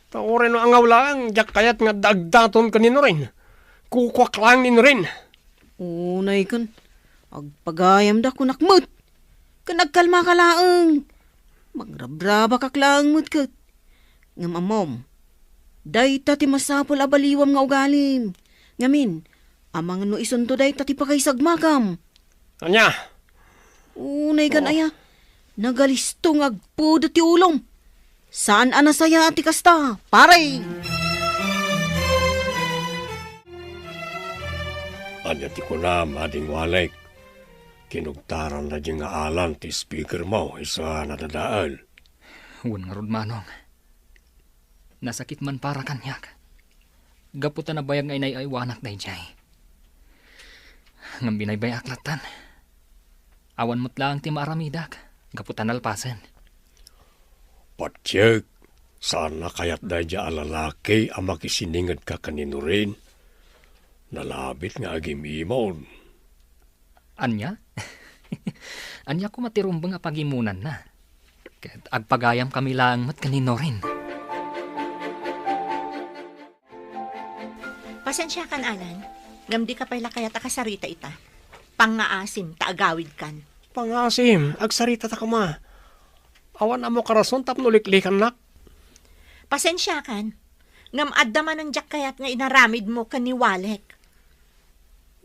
Ta uray no angaw laeng, diak kayat nga adda agdaton ken ni Norin. Kukuak laeng ni Norin. Unay ken, agpagayamda kunak met. Ken agkalmaka laeng. Mangrabrabakak laeng met ket. Ngem ammom, dayta ti masapul a baliwam nga ugalim. Ngamin, amangan no isunto dayta ti pakaisagmakam. Ania? Unay kan aya, nagalisto nga agpudot ti ulom. Saan a nasayaat ti kasta, pare! Ania ti kunam, Ading Walek? Kinugtaran daydiay nga Alan ti speaker mo, isu a nadadael. Wen ngarud, Manong. Nasakit man para kaniak. Gapu ta nabayag nga inay-aywanak daydiay. Ngem binaybay-ak lattan. Awan met laeng ti maaramidak, gapu ta nalpasen. Patiek, saan a kayat daydiay a lalaki a makisiningedka ken ni Norin. Nalabit nga agim-imon. Ania? Ania koma ti rumbeng a pagimunanna? Ket agpagayamkami laeng met ken ni Norin. Pasensiakan, Alan, ngem dika pay la kayat a kasarita ita. Pangngaasim ta agawidkan. Pangngaasim, agsaritata koma. Awan ammo karason tapno liklikannak. Pasensiakan, ngem adda manen diak kayat nga inaramidmo ken ni Walek.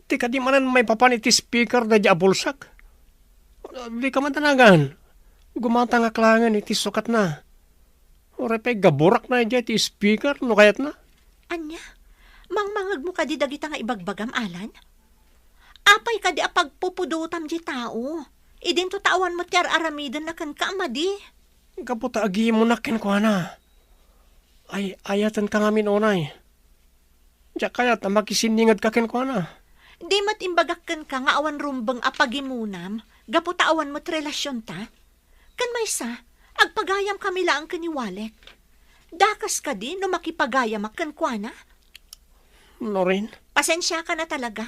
Ti kadi manen maipapan iti speaker daydiay a bulsek. Dika man danagan. Gumatangak laengen iti sukatna. Uray pay gaburak na idiay ti speaker no kayatna. Ania? Mangmangegmo kadi dagita nga ibagbagam, Alan? Apay kadi a pagpupudotam diay tao? Idinto ta awan met ti ar-aramidenna kenka a madi. Gapu ta agimunak kenkuana. Ay, ayatenka ngamin unay. Diak kayat a makisiningedka kenkuana. Di met imbagak kenka nga awan rumbeng a pagimunam gapu ta awan met relasionta? Ken maysa, agpagayamkami laeng ken ni Walek. Dakes kadi no makipagayamak kenkuana? Norin? Pasensiakan a talaga.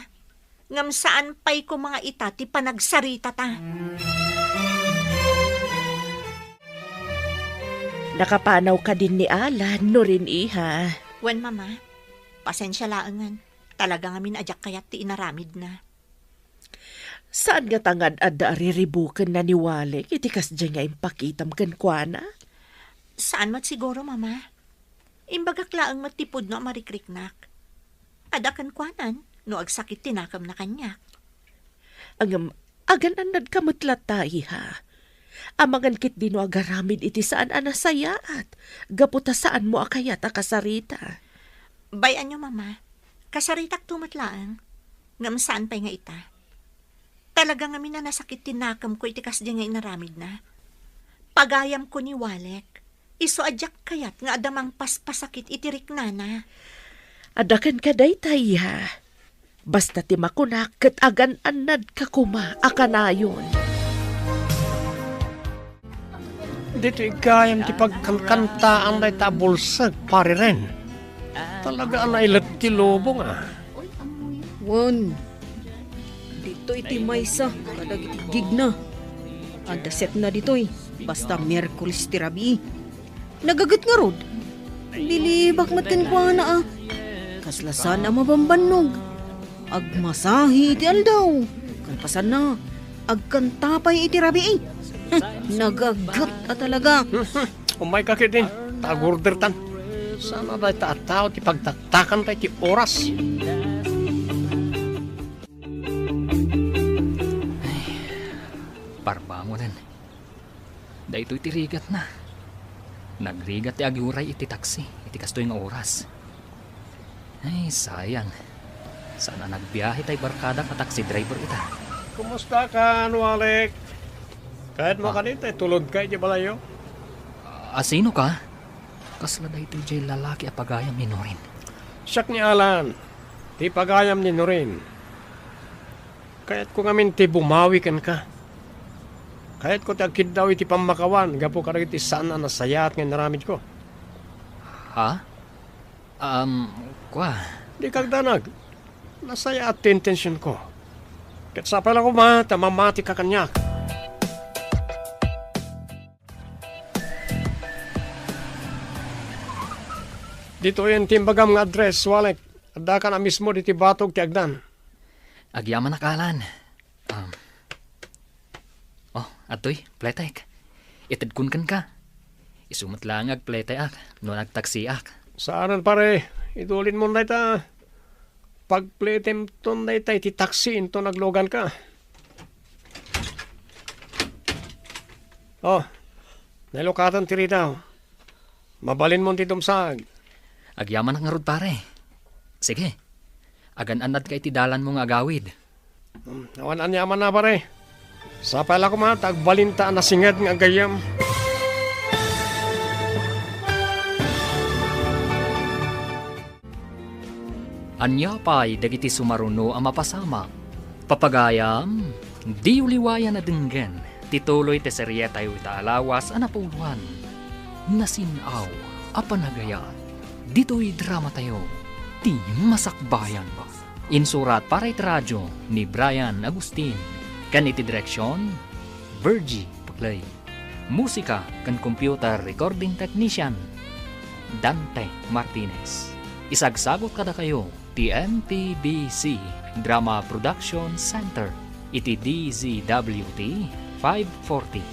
Ngem saan pay koma nga ita ti panagsaritata. Nakapanaw kadin ni Alan, Norin, iha? Wen, Mama. Pasensia laengen. Talaga ngamin a diak kayat ti inaramidna. Saan ngata nga ad-adda a riribukenna ni Walek iti kasdiay nga impakitam kenkuana? Saan met siguro, Mama. Imbagak laeng met ti pudno a marikriknak. Adda kenkuanan no agsakit ti nakemna kaniak. Ngem, agan-annadka met latta, iha. Amangan ketdi no agaramid iti saan a nasayaat, gapu ta saanmo a kayat a kasarita. Bay-anyo, Mama. Kasaritakto met laeng. Ngem saan pay nga ita. Talaga ngamin a nasakit ti nakemko iti kasdi nga inaramidna. Pagayamko ni Walek. Isu a diak kayat nga adda mangpaspasakit iti riknana. Adda kenka dayta, iha. Basta ti makunak ket agan-annadka koma a kanayon. Ditoy gayam ti pagkankantaan dayta a bulsek, Pari Ren. Talaga a nailet ti lubong, a. Wen, ditoy ti maysa kadagiti gigna. Adda setna ditoy, basta Miyerkules ti rabii. Nagaget ngarud. Bilibak met kenkuana a. Kasla saan a mabambannog. Agmasahi iti aldaw. Kalpasanna, agkanta pay iti rabii. Nagaget a talaga. Umayka ketdin, ta agordertan. Saan a dayta a tao ti pagtaktakan pay ti oras. Ay, parbangonen. Daytoy ti rigatna. Nagrigat ti agiuray iti taksi iti kastoy nga oras. Ay, sayang. Saan a nagbiahe tay barkadak a taxi driver ita. Kumusta ka, Walek? Kayatmo Ah. kadi tay tulodka iti balayyo? A, sino ka? Kasla daytoy diay lalaki a pagayam ni Norin. Siak ni Alan, ti pagayam ni Norin. Kayatko ngamin ti bumawi kenka. Kayatko ti agkiddaw iti pammakawan gapu kadagiti saan a nasayaat nga inaramidko. Ha? Um, kua. Dika agdanag. Nasayaat ti intensionko. Ket sapay la koma ta mamatika kaniak. Ditoyen ti imbagam nga address, Walek. Addaka a mismo ditoy batog ti agdan. Agyamanak, Alan. Um, oh, adtoy, pletek. Itedkon kenka. Isu met laeng nga agpleteak no nagtaksiak. Saanen, pare. Idulinmon dayta. Pagpletemton dayta iti taksi inton agluganka. Oh, nailukaten ti ridaw. Mabalinmon ti dumsag. Agyamanak ngarud, pare. Sige. Agan-annadka iti dalanmo nga agawid. Hmm, awan aniamanna, pare. Sapay la koma ta agbalinta a nasinged nga gayyem. Ania pay dagiti sumaruno a mapasamak? Papagayam, diyo liwayan a denggen ti tuloy ti serietayo ita a lawas a napuloan. Nasin-aw a panagayat ditoy dramatayo, Ti Masakbayan. Insurat para iti radio ni Brian Agustin, ken iti direksion, Virgie Paclay. Musika ken computer recording technician, Dante Martinez. Isagsagut kadakayo ti M T B C Drama Production Center iti D Z W T five forty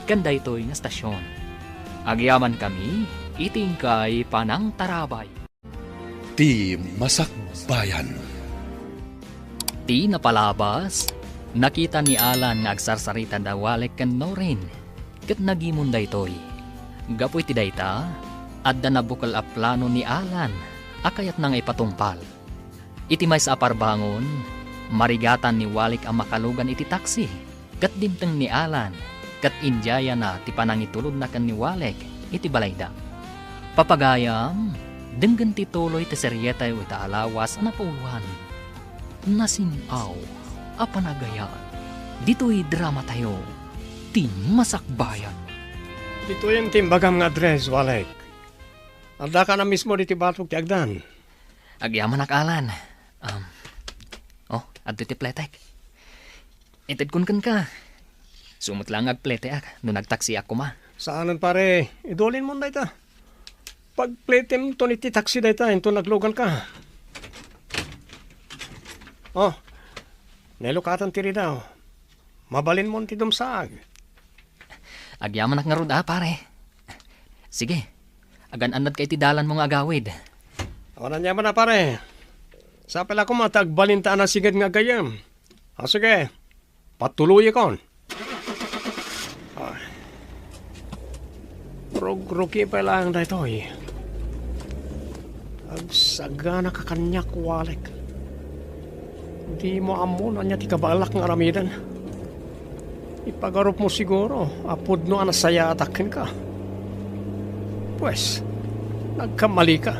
ken daytoy nga stasyon. Agyamankami iti inkay panangtarabay. Ti Masakbayan. Ti napalabas, nakita ni Alan nga agsarsarita da Walek ken Norin, ket nagimon daytoy. Gapu iti dayta, adda nabukel a plano ni Alan a kayatna nga ipatungpal. Iti maysa a parbangon, marigatan ni Walek a makalugan iti taksi. Ket dimteng ni Alan, ket indiayana ti panangitulodna ken ni Walek iti balayda. Papagayam, denggen ti tuloy ti serietayo ita a lawas a napuloan. Nasin-aw a panagayat ditoy dramatayo, Ti Masakbayan. Ditoyen ti imbagam nga address, Walek. Addaka a mismo ditoy batog ti agdan. Agyamanak, Alan. Um, oh, adtoy ti pletek. Itedkon kenka. Isu met laeng nga agpleteak no nagtaksiak koma. Saanen, pare. Idulinmon dayta. Pagpletemton iti taksi dayta inton agluganka. Oh, nailukaten ti ridaw. Mabalinmon ti dumsag. Agyamanak ngarud a, pare. Sige, agan-annadka iti dalanmo nga agawid. Awan aniamanna, pare. Sapay la koma ta agbalinta a nasinged nga gayyem. Ah, sige. Patuloyakon. Ah. Rugrugi pay laeng daytoy. Agsaganaka kaniak, Walek. Dimo ammo no ania ti kabaelak nga aramiden. Ipagarupmo siguro a pudno a nasayaatak kenka. Pues, nagkamalika.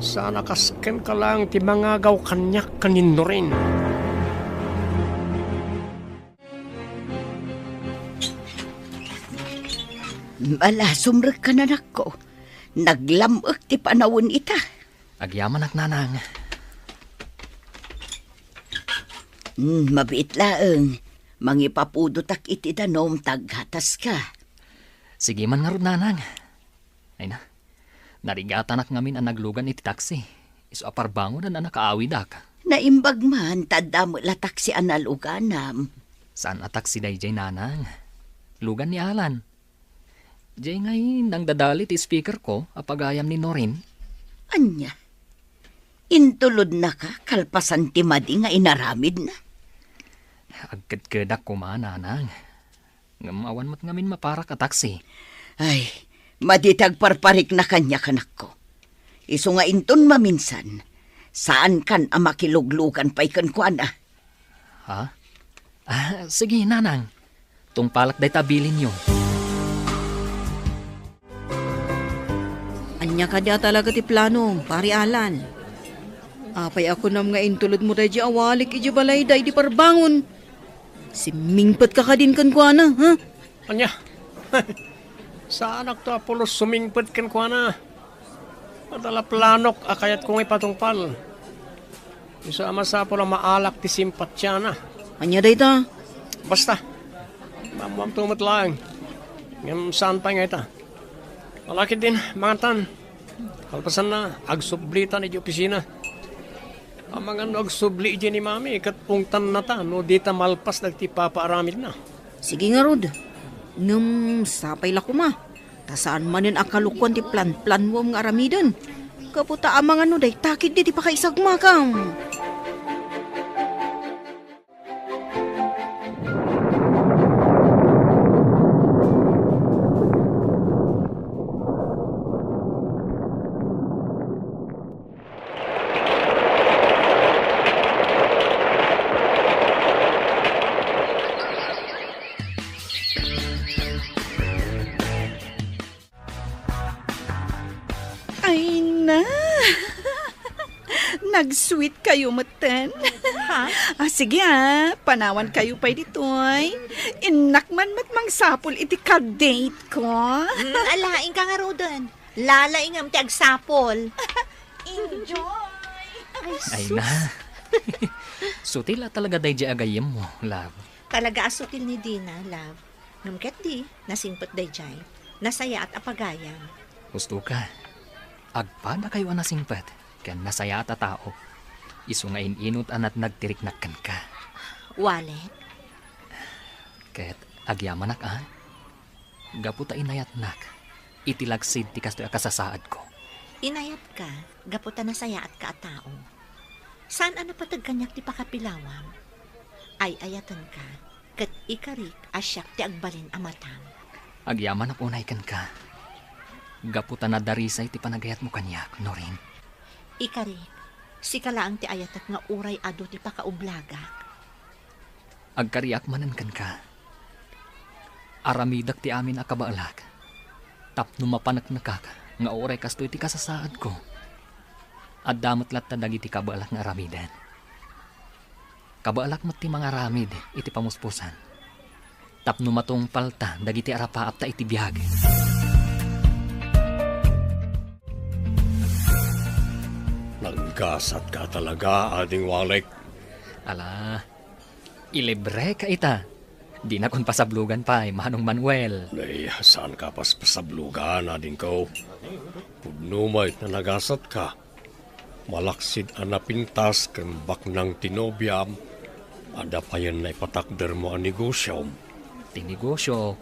Saan a kas kenka laeng ti mangagaw kaniak ken ni Norin. Bala, sumrekka, anakko. Naglam-ek ti panawen ita. Agyamanak, nanang. Hmm, mabiit laeng. Mangipapudotak iti danum ta aghataska. Sige man ngarud, nanang. Ay na, narigatanak ngamin a naglugan iti taksi. Isu a parbangonan a nakaawidak. Naimbag man ta adda met la taksi a naluganam. Saan a taksi daydiay, nanang. Lugan ni Alan. Diay ngay nangdadali ti speakerko a pagayam ni Norin. Ania? Intulodnaka kalpasan ti madi nga inaramidna? Agkedkedak koma, nanang. Ngem awan met ngamin maparak a taksi. Ay, madi ti agparparikna kaniak, anakko. Isu nga inton maminsan, saankan a makiluglugan pay kenkuana. Ha? Ah, sige, nanang. Tungpalak dayta bilinyo. Ania kadi a talaga ti plano, Pari Alan? Apay a kunam nga intulodmo daydiay a Walek idiay balayda idi parbangon? Simmingpetka kadin kenkuana, ha? Ania? Saanakto a pulos sumingpet kenkuana. Adda la planok a kayatko nga ipatungpal. Isu a masapul a maalak ti simpatiana. Ania dayta? Basta, maammoamto met laeng. Ngem saan pay nga ita. Ala ketdin, mangantan. Kalpasanna, agsublitan iti opisina. Amangan no agsubli iti ni Mami, ket ungtannata no dita malpas dagiti papaaramidna. Sige ngarud. Ngem sapay la koma. Ta saan manen a kalukuan ti planplanuam nga aramiden. Gapu ta amangan no dayta ketdi ti pakaisagmakam. Ay na! Nag-sweet kayo metten. Ha? Ah, sige ah, panawan kayo pay ditoy. Innak man met mangsapul iti ka-date ko. Hmm, ala, inka ngaruden. Lalaingem ti agsapul. Enjoy! Ay, Ay sus. Na. Sutil a talaga daydiay a gayyemmo, love. Talaga a sutil ni Dina, love. Ngem ketdi, nasingpet daydiay. Nasayaat a pagayam. Husto ka. Agpadakayo a nasingpet ken nasayaat a tao. Isu nga in-inut a natnag ti riknak kenka. Wallet? Ket agyamanak a, gapu ta inayatnak iti laksid ti kastoy a kasasaadko. Inayatka gapu ta nasayaatka a tao. Saan a napateg kaniak ti pakapilawam. Ay-ayatenka, ket ikarik a siak ti agbalin a matam. Agyamanak unay kenka, gapu ta nadarisay ti panagayatmo kaniak, Norin. Ikarik, sika laeng ti ayatek nga uray adu ti pakaublagak. Agkariak manen kenka. Aramidek ti amin a kabaelak tapno mapaneknekak nga uray kastoy ti kasasaadko. Adda met latta dagiti kabaelak nga aramiden. Kabaelak met ti mangaramid iti pamuspusan tapno matungpalta dagiti arapaapta iti biag. Naggasatka talaga, Ading Walek. Ala, ilibreka ita. Dinakon pasablogan pay, Manong Manuel. Nay, saanka paspasablogan, adingko. Pudno met nga nagasatka. Malaksid a napintas ken baknang ti nobiam, adda payen naipatakdermo a negosiom. Ti negosiok,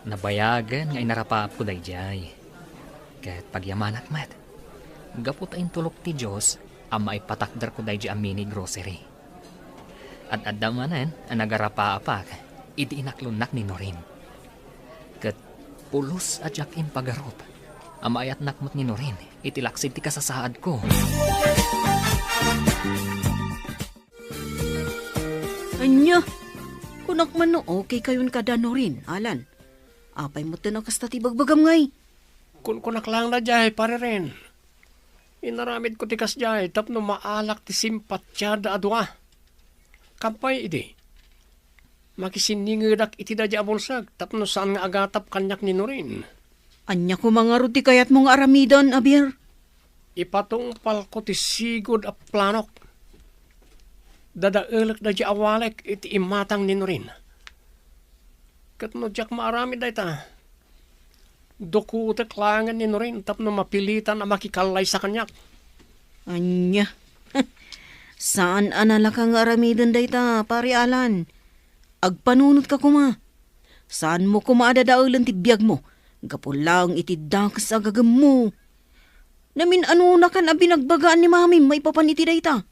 nabayagen nga inarapaapko daydiay. Ket pagyamanak met, gapu ta intulok ti Dios a maipatakderko daydiay a mini grocery. Ad-adda manen a nagarapaapak idi inaklonnak ni Norin. Ket pulos a diak impagarup a maayatnak met ni Norin iti laksid ti kasasaadko. Ania? Kunak man no okay kayon kada Norin, Alan. Apay met no kasta ti bagbagam ngay? Kunkunak laeng daydiay, Pare Ren. Inaramidko ti kasdiay tapno maalak ti simpatiada a dua. Kampay idi, makisinningedak iti daydi a bulsek tapno saan nga agatap kaniak ni Norin. Ania koma ngarud ti kayatmo nga aramiden, Abir? Ipatungpalko ti sigud a planok. Dadaelek daydi a walek iti imatang ni Norin. Ket no diak maaramid dayta, dukotek laengen ni Norin tapno mapilitan a makikallaysa kaniak. Ania? Saan a nalaka nga aramiden dayta, Pare Alan. Agpanunotka koma. Saanmo koma a dadaelen ti biagmo gapu laeng iti dakes a gagemmo. Namin-anonakan a binagbagaan ni Mamim maipapan iti dayta.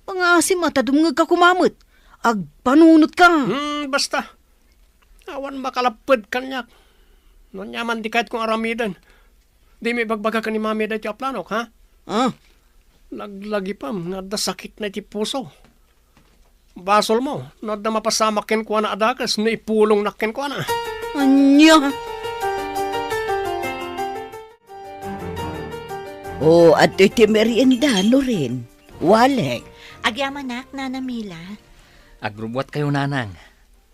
Pangasim a ta dumngegka koma met. Agpanunotka. Hmm, basta. Awan makalapped kaniak. No ania man ti kayatko nga aramiden, dimo ibagbaga ken ni Mami daytoy a planok, ha? Ah. Laglagipem nga adda sakitna iti puso. Basolmo no adda mapasamak kenkuana a dakes no ipulongnak kenkuana. Ania? O, adtoy ti merienda, Norin. Walek. Agyamanak, Nana Mila. Agrubbuatkayo, Nanang.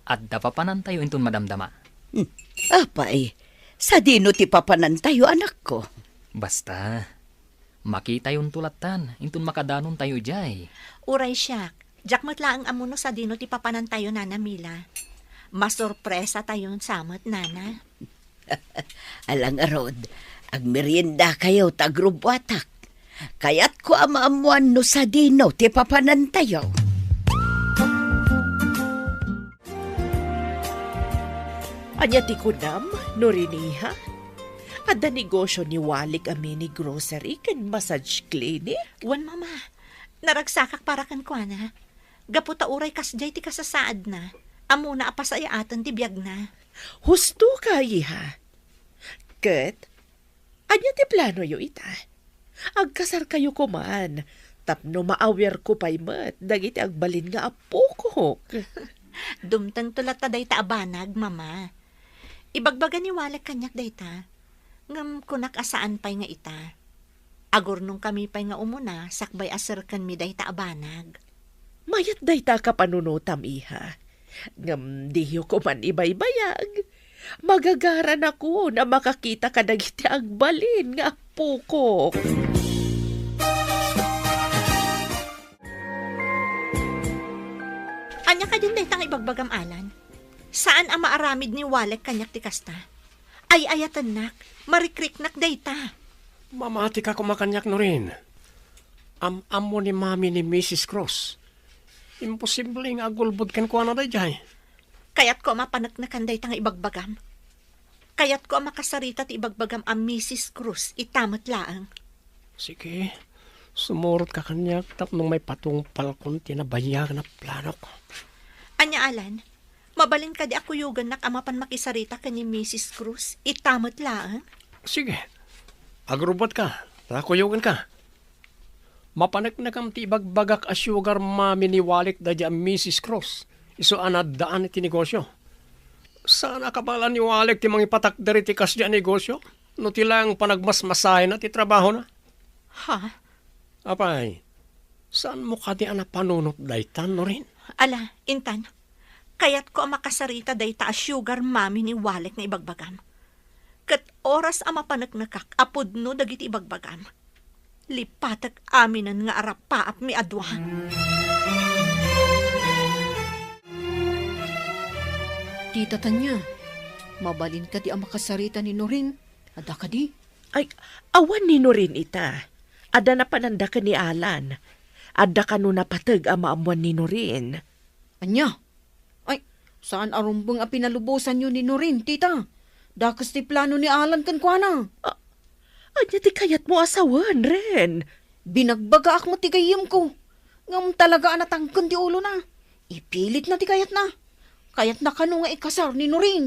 Adda papanantayo inton madamdama. Hmm. Apay, sadino ti papanantayo, anakko? Basta, Makitayonto lattan, inton makadanontayo idiay. Uray siak, diak met laeng ammo no sadino ti papanantayo, Nana Mila. Masorpresatayon sa met, Nana. Ala ngarud, agmeriendakayo ta agrubbuatak. Kayatko a maammoan no sadino ti papanantayo. Ania ti kunam, Norin iha? Adda negosio ni Walik a mini grocery ken massage clinic? Wen, Mama. Naragsakak para kenkuana. Gapu ta uray kasdiay ti kasasaadna, ammona a pasayaaten ti biagna. Husto ka, iha. Ket, ania ti planoyo ita? Agkasarkayo koman, tapno maawirko pay met dagiti agbalin nga appokok. Dumtengto latta dayta a banag, Mama. Ibagbaga ni Walek kaniak dayta, ngem kunak a saan pay nga ita. Agurnongkami pay nga umuna sakbay a serkenmi dayta a banag. Mayat dayta a kapanunotam, iha. Ngem diyo koman ibaybayag. Magagaranakon a makakita kadagiti agbalin nga appokok. Ania kadin dayta nga ibagbagam, Alan? Saan a maaramid ni Walek kaniak ti kasta. Ay-ayatennak, marikriknak dayta. Mamatika koma kaniak, Norin. Am-ammo ni Mami ni Missus Cruz. Imposible nga agulbod kenkuana daydiay. Kayatko a mapaneknekan dayta nga ibagbagam. Kayatko a makasarita ti ibagbagam a Missus Cruz ita met laeng. Sige, sumurotka kaniak tapno maipatungpalkon ti nabayag a planok. Ania, Alan? Mabalin kadi a kuyogannak a mapan makisarita ken ni Missus Cruz ita met laeng? Sige. Agrubbuatka, ta kuyoganka. Mapaneknekam ti ibagbagak a sugar mommy ni Walek daydiay a Missus Cruz, isu a naaddaan iti negosio. Saan a kabala ni Walek ti mangipatakder iti kasdiay a negosio no ti laeng panagmasmasayna ti trabahona. Ha? Apay, saanmo kadi a napanunot dayta, Norin? Ala, intan, kayatko a makasarita dayta a sugar mommy ni Walek nga ibagbagam. Ket oras a mapaneknekak a pudno dagiti ibagbagam, lipatek aminen nga arapaapmi a dua. Tita Tania, mabalin kadi a makasarita ni Norin? Adda kadi? Ay, awan ni Norin ita. Adda napananda ken ni Alan. Adda kano napateg a maammoan ni Norin. Ania? Ay, saan a rumbeng a pinalubosanyo ni Norin, tita. Dakes ti plano ni Alan kenkuana. A-, ania ti kayatmo a sawen, Ren? Binagbagaak met ti gayyemko. Ngem talaga a natangken ti ulona. Ipilitna ti kayatna. Kayatna kano nga ikasar ni Norin.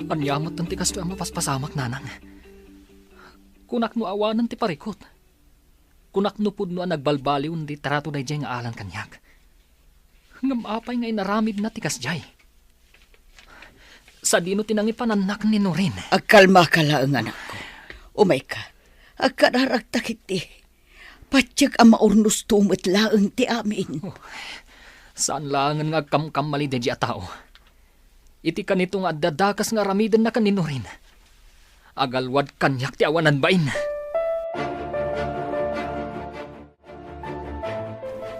Ania met ti kastoy a mapaspasamak, nanang? Kunak no awanen ti parikut. Kunak no pudno a nagbalbaliwen ti trato daydiay nga Alan kaniak. Ngem apay nga inaramidna ti kasdiay? Sadino ti nangipanannak ni Norin? Agkalmaka laeng, anakko. Umayka. Agkararagta ketdi. Patiek a maurnosto met laeng ti amin. Oh, saan laengen nga agkamkamali daydiay a tao. Iti kanito nga adda dakes nga aramidenna ken ni Norin, agalwad kaniak ti awanan bain.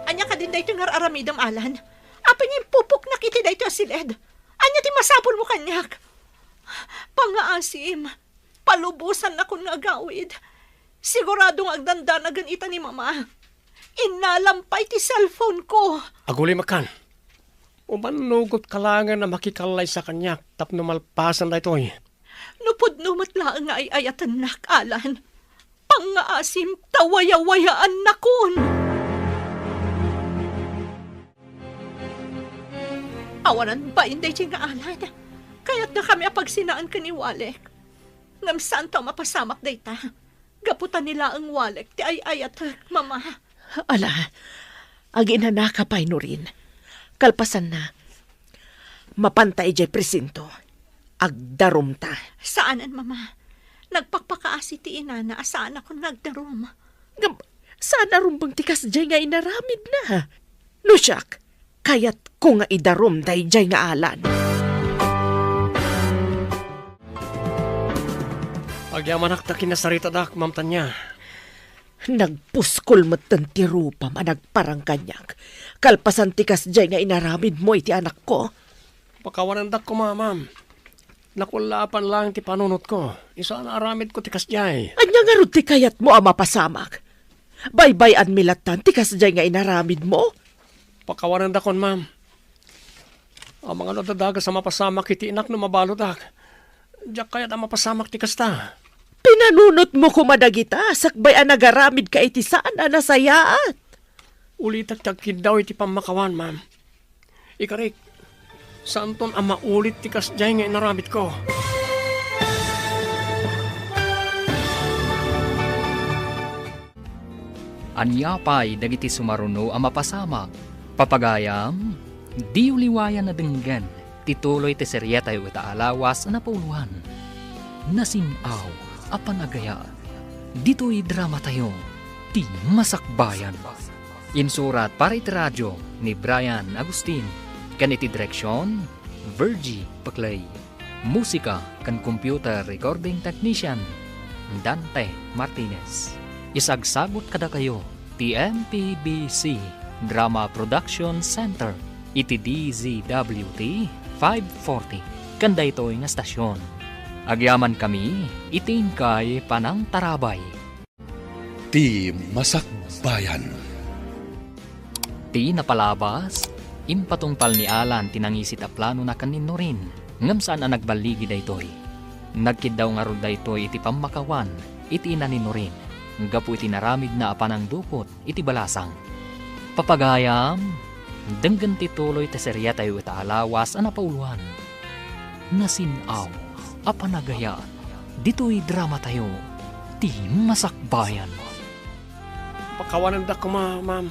Ania kadin daytoy nga ar-aramidem, Alan? Apay nga impupoknak iti daytoy a siled? Ania ti masapulmo kaniak? Pangngaasim, palubosannakon nga agawid. Sigurado nga agdandanagen ita ni Mama. Innalam pay ti cellphone ko. Agulimakkan. Umannugot ka laengen a makikallaysa kaniak tapno malpasan daytoy. No pudno met laeng nga ay-ayatennak, Alan, pangngaasim ta wayawayaannakon. Awanan bain daydiay nga Alan. Kayatnakami a pagsinaan ken ni Walek. Ngem saanto a mapasamak dayta. Gapu ta ni laeng Walek ti ay-ayatek, Mama. Ala, aginanaka pay, Norin. Kalpasanna, mapanta idiay presinto. Agdarumta. Saanen, Mama. Nagpakpakaasi ti inana a saanakon nga agdarum. Ngem, saan a rumbeng ti kasdiay nga inaramidna? No siak, kayatko nga idarum daydiay nga Alan. Agyamanak ta kinasaritadak, Ma'am Tania. Nagpuskol metten ti rupam a nagparang kaniak, kalpasan ti kasdiay nga inaramidmo iti anakko. Pakawanendak koma, ma'am. Nakullaapan laeng ti panunotko. Isu a naaramidko ti kasdiay. Ania ngarud ti kayatmo a mapasamak? Baybay-anmi lattan ti kasdiay nga inaramidmo? Pakawanendakon, ma'am. Amangan no adda dakes a mapasamak iti inak no mabaludak. Diak kayat a mapasamak ti kasta. Pinanunotmo koma dagita sakbay a nagaramidka iti saan a nasayaat. Ulitek ti agkiddaw iti pammakawan, ma'am. Ikarik, saanton a maulit ti kasdiay nga inaramidko. Ania pay dagiti sumaruno a mapasamak? Papagayam, diyo liwayan a denggen ti tuloy ti seriatayo ita a lawas a napauloan. Nasin-aw a panagayat. Ditoy dramatayo, ti Masakbayan. Insurat para iti radio ni Brian Agustin, ken iti direksion, Virgie Paclay. Musika ken computer recording technician, Dante Martinez. Isagsagut kadakayo ti M P B C Drama Production Center iti D Z W T five forty ken daytoy nga stasyon. Agyamankami iti inkay panangtarabay. Ti Masakbayan. Ti napalabas, impatungpal ni Alan ti nangisit a planona ken ni Norin, ngem saan a nagballigi daytoy. Nagkiddaw ngarud daytoy iti pammakawan iti ina ni Norin, gapu iti naramidna a panangdukot iti balasang. Papagayam, denggen ti tuloy ti seriatayo ita a lawas a napauloan. Nasin-aw a panagayat ditoy dramatayo, ti Masakbayan. Pakawanendak koma, ma'am.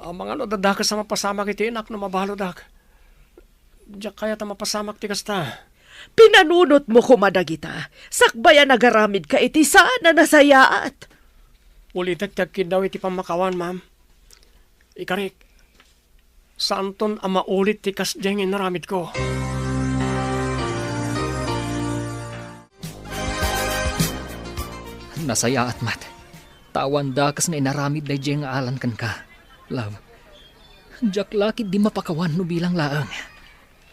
Amangan no adda dakes a mapasamak iti inak no mabaludak. Diak kayat a mapasamak ti kasta. Pinanunotmo koma dagita, sakbay a nagaramidka iti saan a nasayaat. Ulitek ti agkiddaw iti pammakawan, ma'am. Ikarik, saanton a maulit ti kasdiay nga inaramidko. Nasayaat met. Ta awan dakes nga inaramid daydiay nga Alan kenka, love. Diak la ketdi mapakawan no bilang laeng.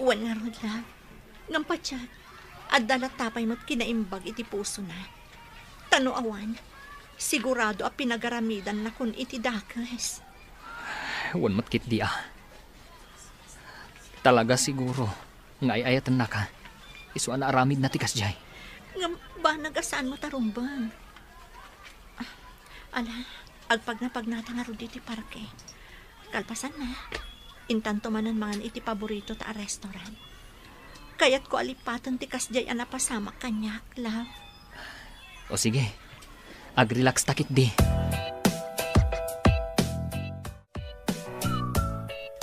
Wen ngarud, love. Ngem patiek, adda latta pay met kinaimbag iti pusona. Ta no awan, sigurado a pinagaramidanna kun iti dakes. Wen met ketdi a. Talaga siguro nga ay-ayatennaka. Isu a naaramidna ti kasdiay. Ngem banag a saan met a rumbeng. Ah, ala, agpagnapagnata ngarud iti parke. Kalpasanna, intanto manen mangan iti paborito ta a restaurant. Kayatko a lipaten ti kasdiay a napasamak kaniak, love. O sige, agrelax ta ketdi.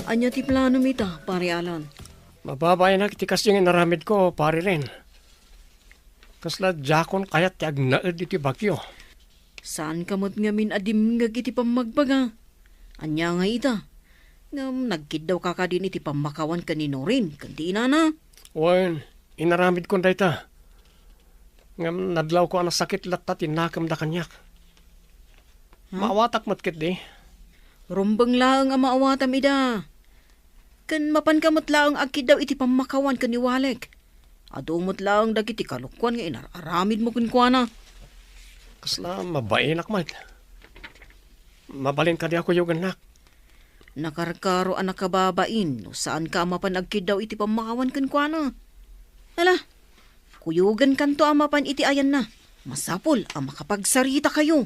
Ania ti planom ita, Pare Alan? Mababaenak iti kasdiay nga inaramidko, Pare Ren. Kasla diakon kayat ti agnaed iti bagyo. Saanka met ngamin a dimngeg iti pammagbaga. Ania ngay ita? Ngem nagkiddawka kadin iti pammakawan ken ni Norin ken ti inana? Wen, inaramidkon dayta. Ngem nadlawko a nasakit latta ti nakemda kaniak. Ha? Maawatak met ketdi. Rumbeng laeng a maawatam ida. Ken mapanka met laeng agkiddaw iti pammakawan ken ni Walek. Adu met laeng dagiti kalokuan nga inar-aramidmo kenkuana. Kasla mabaenak met. Mabalin kadi a kuyogennak? Nakarkaro a nakababain no saanka a mapan agkiddaw iti pammakawan kenkuana. Ala, kuyogenkanto a mapan iti ayanna. Masapul a makapagsaritakayo.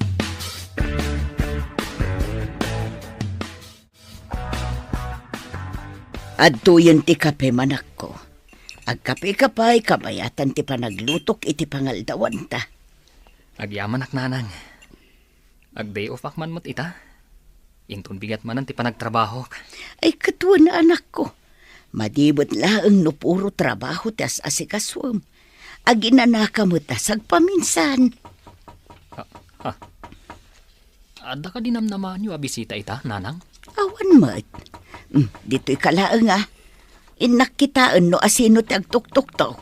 Adtoyen ti kape, manakko. Agkapeka pay, kabayatan ti panaglutok iti pangaldawanta. Agyamanak, nanang. Ag-day off-ak man met ita. Inton bigat manen ti panagtrabahok. Ay, ket wen, anakko. Madi met laeng no puro trabaho ti as-asikasuem. Aginanaka met a sagpaminsan. Ha, ha. Adda kadi namnamaanyo a bisita ita, nanang? Awan met. Hmm, ditoyka laeng, a. Innak kitaen no asino ti agtuktuktok.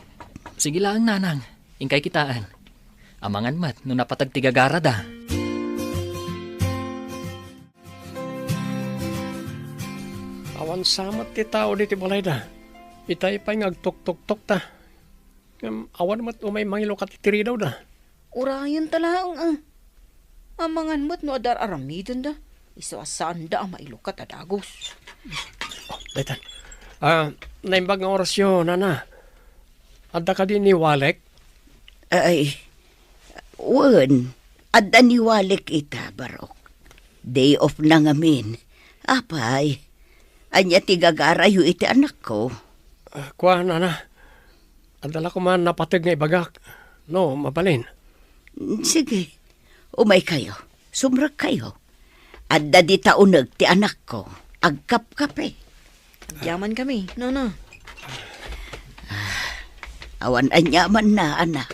Sige laeng, nanang. Inkay kitaen. Amangan met no napateg ti gagarada. Awan sa met ti tao ditoy balayda. Itay pay nga agtuktoktok ta. Ngem awan met umay mangilukat iti ridawda. Urayenta laeng a. Amangan met no adda ar-aramidenda. Isu a saanda a mailukat a dagus. Oh, daytan. Ah, naimbag nga orasyo, nana. Adda kadi ni Walek? Ay, wen, adda ni Walek ita, Barok. Day off na ngamin. Apay, ania ti gagarayo iti anakko? Ah, kua, nana. Adda la koma napateg nga ibagak. No, mabalin. Sige, umaykayo. Sumrekkayo. Adda dita uneg ti anakko. Agkapkape. Agyamankami, nana. Awan aniamanna, anak.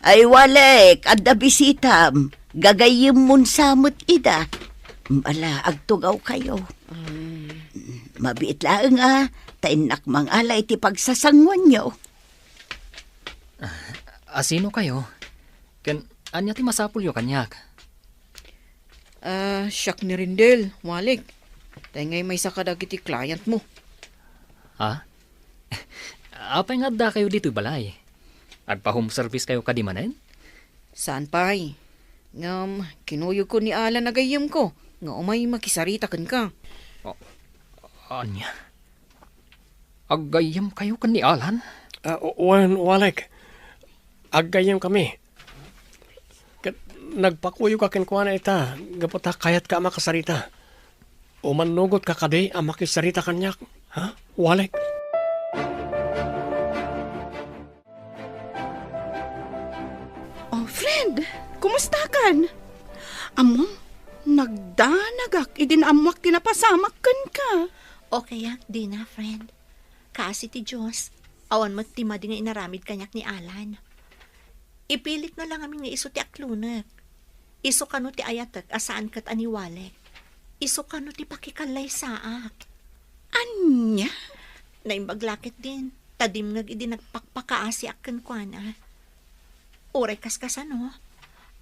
Ay, Walek, adda bisitam. Gagayyemmon sa met ida. Ala, agtugawkayo. Mabiit laeng a, ta innak mangala iti pagsasanguanyo. A, sinokayo? Ken ania ti masapulyo kaniak? Ah, siak ni Rendel, Walek. Tay ngay maysa kadagiti clientmo. Ha? Apay nga addakayo ditoy balay? Agpa-home service kayo kadi manen? Saan pay. Ngem, kinuyogko ni Alan a gayyemko nga umay makisarita kenka. O, ania? Aggayyemkayo ken ni Alan? Ah, wen, Walek. Aggayyemkami. Ket nagpakuyogka kenkuana ita, gapu ta kayatka a makasarita. Umannugotka kadi a makisarita kaniak, ha, Walek? Oh, friend, kumustakan? Ammom, nagdanagak idi naammoak ti napasamak kenka. Okayak, Dina, friend. Kaasi ti Dios, awan met ti madi nga inaramid kaniak ni Alan. Ipilitna la ngamin nga isu ti aklonek. Isu kano ti ayatek a saan ket a ni Walek. Isu kano ti pakikallaysaak. Ania? Naimbag la ketdin, ta dimngeg idi nagpakpakaasiak kenkuana. Uray kaskasano,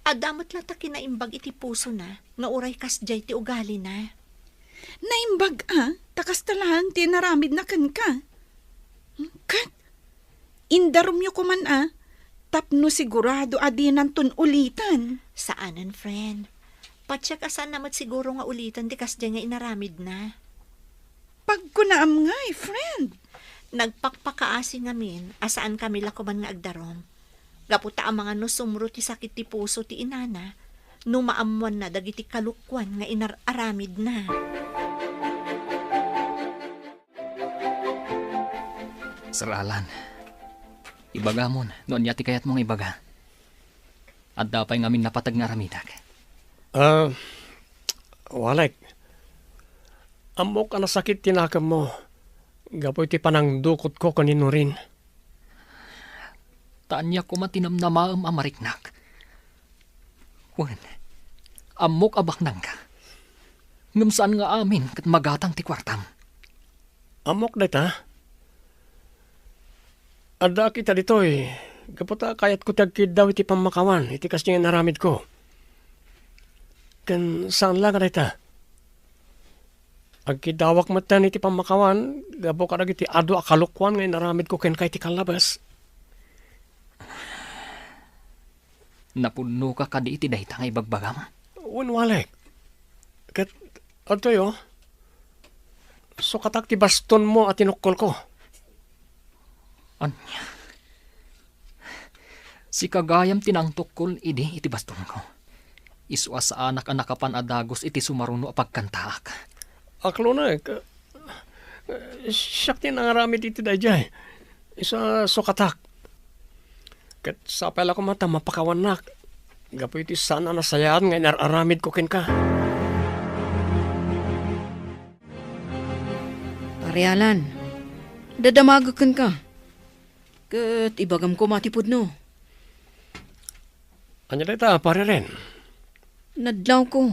adda met la ta kinaimbag iti pusona nga uray kasdiay ti ugalina. Naimbag a, ta kasta laeng ti inaramidna kenka. Ket, indarumyo koman a, tapno sigurado a dinanton ulitan. Saanen, friend. Patiek a saanna met siguro nga ulitan ti kasdiay nga inaramidna. Pagkunaam ngay, friend. Nagpakpakaasi ngamin a saankami la koman nga agdarum. Gapu ta amangan no sumro ti sakit ti puso ti inana, no maammoanna dagiti kalokuan nga inar-aramidna. Sir Alan, ibagamon no ania ti kayatmo nga ibaga. Adda pay ngamin napateg nga aramidek. Ah, Walek, ammok a nasakit ti nakemmo gapu iti panangdukotko ken ni Nurin. Ta ania koma ti namnamaem a mariknak? Wen, ammok a baknangka. Ngem saan nga amin ket magatang ti kuartam. Ammok dayta. Addaak ita ditoy, gapu ta kayatko ti agkiddaw iti pammakawan iti kasdiay nga inaramidko. Ken saan la nga dayta. Agkiddawak metten iti pammakawan gapu kadagiti adu a kalokuan nga inaramidko kenka iti kallabes. Napudnoka kadi iti dayta nga ibagbagam? Wen, Walek. Ket adtoy, o, sukatak ti bastonmo a tinukkolko. Ania? Sika gayam ti nangtukkol idi iti bastonko. Isu a saanak a nakapan a dagus iti sumaruno a pagkantaak. Aklonek, siak ti nangaramid iti daydiay. Isu a sukatak. Ket sapay la koma ta mapakawannak gapu iti saan a nasayaat nga inar-aramidko kenka. Pare Alan, dadamagek kenka. Ket ibagam koma ti pudno. Ania dayta, Pare Ren? Nadlawko,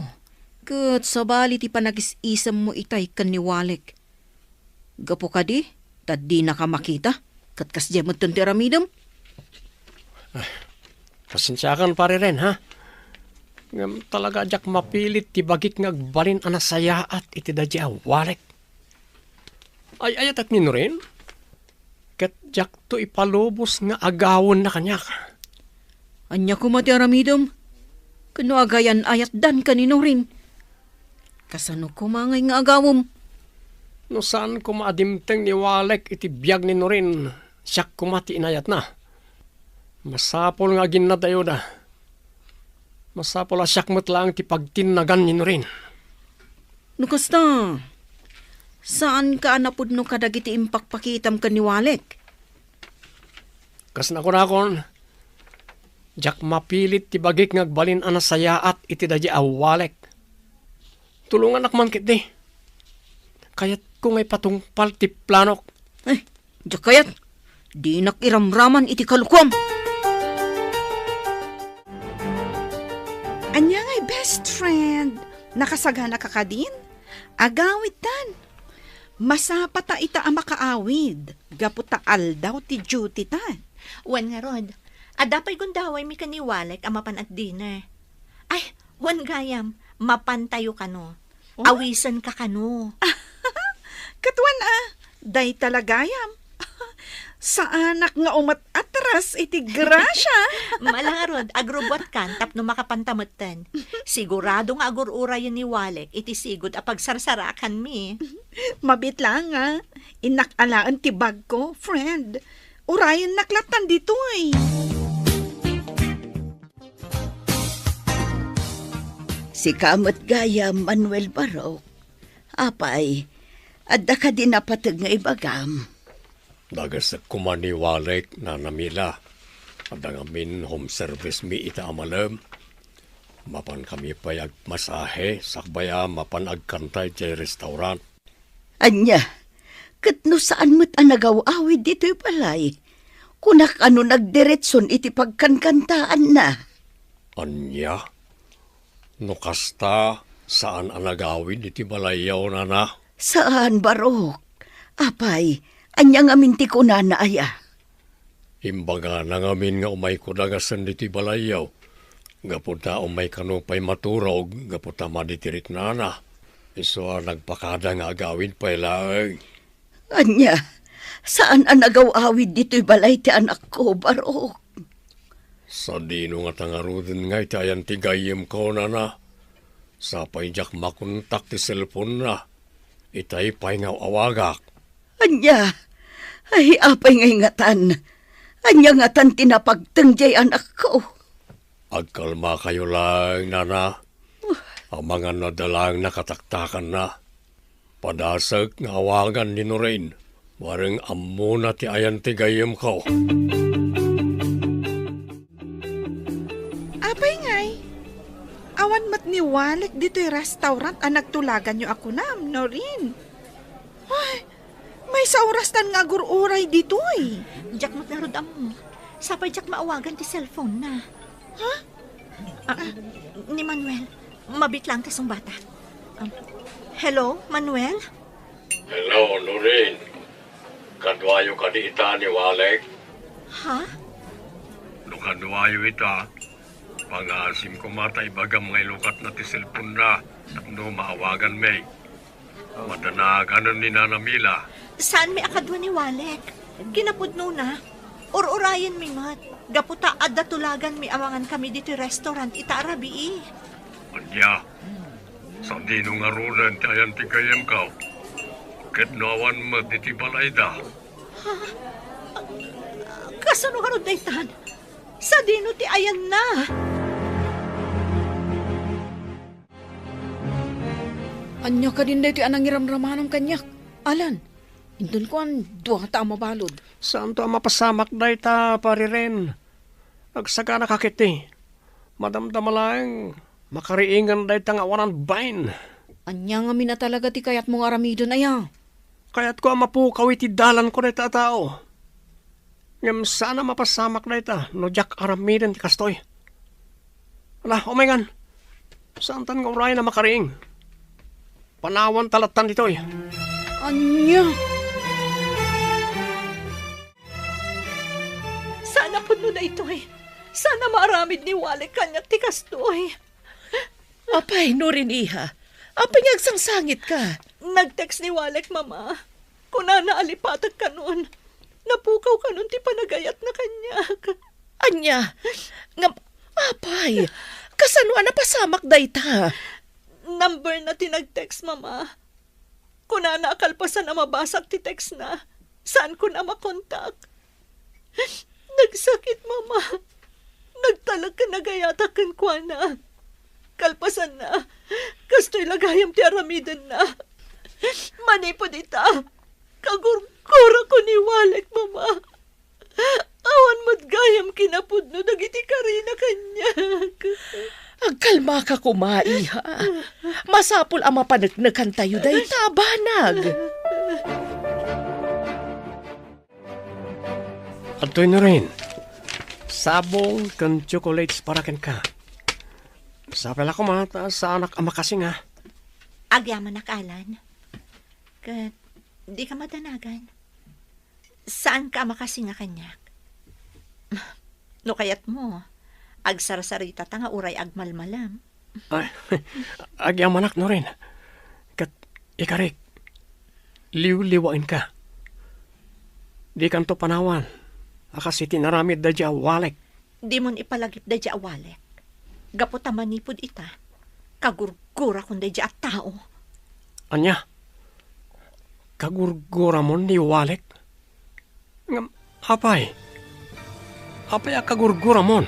ket sabali ti panagis-isemmo itay ken ni Walek. Gapu kadi, ta dinaka makita, ket kasdiay metten ti aramidem. Pasensiakan, Pari Ren, ha? Ngem talaga, diak mapilit ti bagik nga agbalin a nasayaat iti daydi a walek. Ay-ayatek ni Norin? Ket diakto ipalubos nga agawenna kaniak. Ania koma ti aramidem? Ken no agayan-ayatdan ken ni Norin, kasano koma ngay nga agawem? No saan koma a dimteng ni Walek iti biag ni Norin, siak koma ti inayatna. Masapul nga aginnadayoda. Masapul a siak met laeng ti pagtinnagan ni Norin. No kasta, saanka a napudno kadagiti impakpakitam ken ni Walek? Kas nakunakon, diak mapilit ti bagik nga agbalin a nasayaat iti daydi a Walek. Tulongannak man ketdi. Kayatko nga ipatungpal ti planok. Eh, diak kayat. Dinak iramraman iti kalukuam. Ania ngay, best friend? Nakasagana ka kadin? Agawidtan. Masapata ita a makaawid, gapu ta aldaw ti duty ta. Wen ngarud, adda pay gundawaymi ken ni Walek a mapan agdinner. Ay, wen gayam, mapantayo kano. Oh? Awisenka kano. Ket wen a, dayta la gayam. Saanak nga umat-atras iti grasia. Mala ngarud, agrubbuatkan tapno makapanta metten. Sigurado nga agur-urayen ni Walek iti sigud a pagsarsarakanmi. Mabiit laeng a, innak alaen ti bagko, friend. Urayennak lattan ditoy. Sika met gayam, Manuel Barok. Apay, adda kadi napateg nga ibagam? Dagesek koma ni Walek, Nana Mila. Adda ngamin home service mi ita a malem. Mapan kami pay agmasahe, sakbay a mapan agkanta idiay restaurant. Ania, ket no saan met a nagaw-awid ditoy balay, kunak a no nagdiretson iti pagkankantaanna. Ania? No kasta, saan a nagawid iti balayyo, nana? Saan, Barok. Apay, ania ngamin ti kunana aya? Imbagana ngamin nga umayko dagasen ditoy balayyo. Gapu ta umay kano pay maturog, gapu ta madi ti riknana. Isu a nagpakada nga agawid pay laeng. Ania, saan a nagaw-awid ditoy balay ti anakko, Barok? Sadino ngata ngaruden nga iti ayan ti gayyemko, nana? Sapay diak makontak ti cellphone-na. Itay pay nga awagak. Ania? Ay, apay nga ingatan? Ania ngatan ti napagteng diay anakko? Agkalmakayo laeng, nana. Amangan no adda laeng nakataktakanna. Padasek nga awagan ni Norin. Bareng ammona ti ayan ti gayyemko. Apay ngay, awan met ni Walek ditoy restaurant a nagtulaganyo a kunam, Norin? Ay, maysa a orastan nga agur-uray ditoy. Diak met ngarud ammo. Sapay diak maawagan ti cellphone-na. Ha? Ah, ni Manuel, mabiit laeng ta sungbatak. Um, hello, Manuel? Hello, Norin. Kaduayo kadi ita ni Walek? Ha? No kaduayo ita, pangaasim koma ta ibagam nga ilukatna ti cellphone-na tapno maawaganmi. Madanaganen ni Nana Mila. Saanmi a kadua ni Walek. Kinapudnona, ur-urayenmi met. Gapu ta adda tulaganmi amangan kami ditoy restaurant ita a rabii. Ania? Sadino ngaruden ti ayan ti gayyemko? Ket no awan met iti balayda? Ha? Kasano ngarud daytan? Sadino ti ayanna? Ania kadin daytoy a nangiramramanam kaniak, Alan? Inton kuan, duata a mabalud. Saanto a mapasamak dayta, Pari Ren. Agsagana ka ketdi. Madamdama laeng, makariingen dayta nga awanan bain. Ania ngamin a talaga ti kayatmo nga aramiden, aya? Kayatko a mapukaw iti dalanko dayta a tao. Ngem saan a mapasamak dayta no diak aramiden ti kastoy. Ala, umayngan. Saantan nga urayen a makariing. Panawanta lattan ditoy. Ania? Saan a pudno daytoy. Saan a maaramid ni Walek kaniak ti kastoy. Apay, Norin, iha. Apay nga agsangsangitka? Nag-text ni Walek, Mama. Kunana a lipatek kanon. Napukaw kanon ti panagayatna kaniak. Ania? Ngem, apay, kasano a napasamak dayta? Number na ti nag-text, Mama. Kunana a kalpasan a mabasak ti text na, saankon a makontak. Nagsakit, Mama. Nagtalek ken nagayatak kenkuana. Kalpasanna, kastoy la gayam ti aramidenna. Manipud ita, kagurgurakon ni Walek, Mama. Awan met gayam kinapudno dagiti karina kaniak. Agkalmaka koma, iha. Masapul a mapaneknekantayo dayta a banag. Adtoy, Norin. Sabong ken chocolates para kenka. Sapay la koma ta saanak a makasinga. Agyamanak, Alan. Ket dika madanagan. Saanka a makasinga kaniak. No kayatmo, agsarsaritata nga uray agmalmalem. Ay, agyamanak, Norin. Ket ikarik, liwliwaenka. Dikanto panawan a kas iti inaramid daydi a Walek. Dimon ipalagip daydi a Walek. Gapu ta manipud ita, kagurgurakon daydi a tao. Ania? Kagurguramon ni Walek? Ngem, apay? Apay a kagurguramon?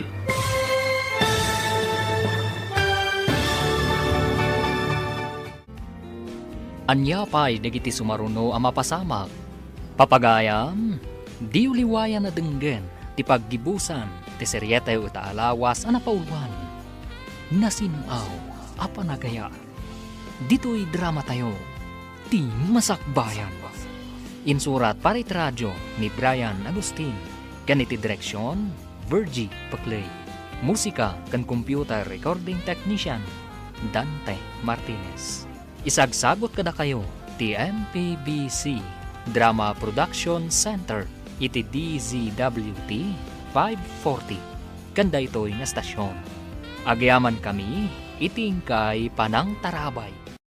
Ania pay dagiti sumaruno a mapasamak? Papagayam, diyo liwayan a denggen ti paggibusan ti serietayo ita a lawas a napauluan, Nasin-aw a Panagayat. Ditoy dramatayo, Ti Masakbayan. Insurat para iti radio ni Brian Agustin, ken iti direksion, Virgie Peclay. Musika ken computer recording technician, Dante Martinez. Isagsagut kadakayo ti M P B C Drama Production Center iti D Z W T five forty, ken daytoy nga estasion. Agyamankami iti inkay panangtarabay.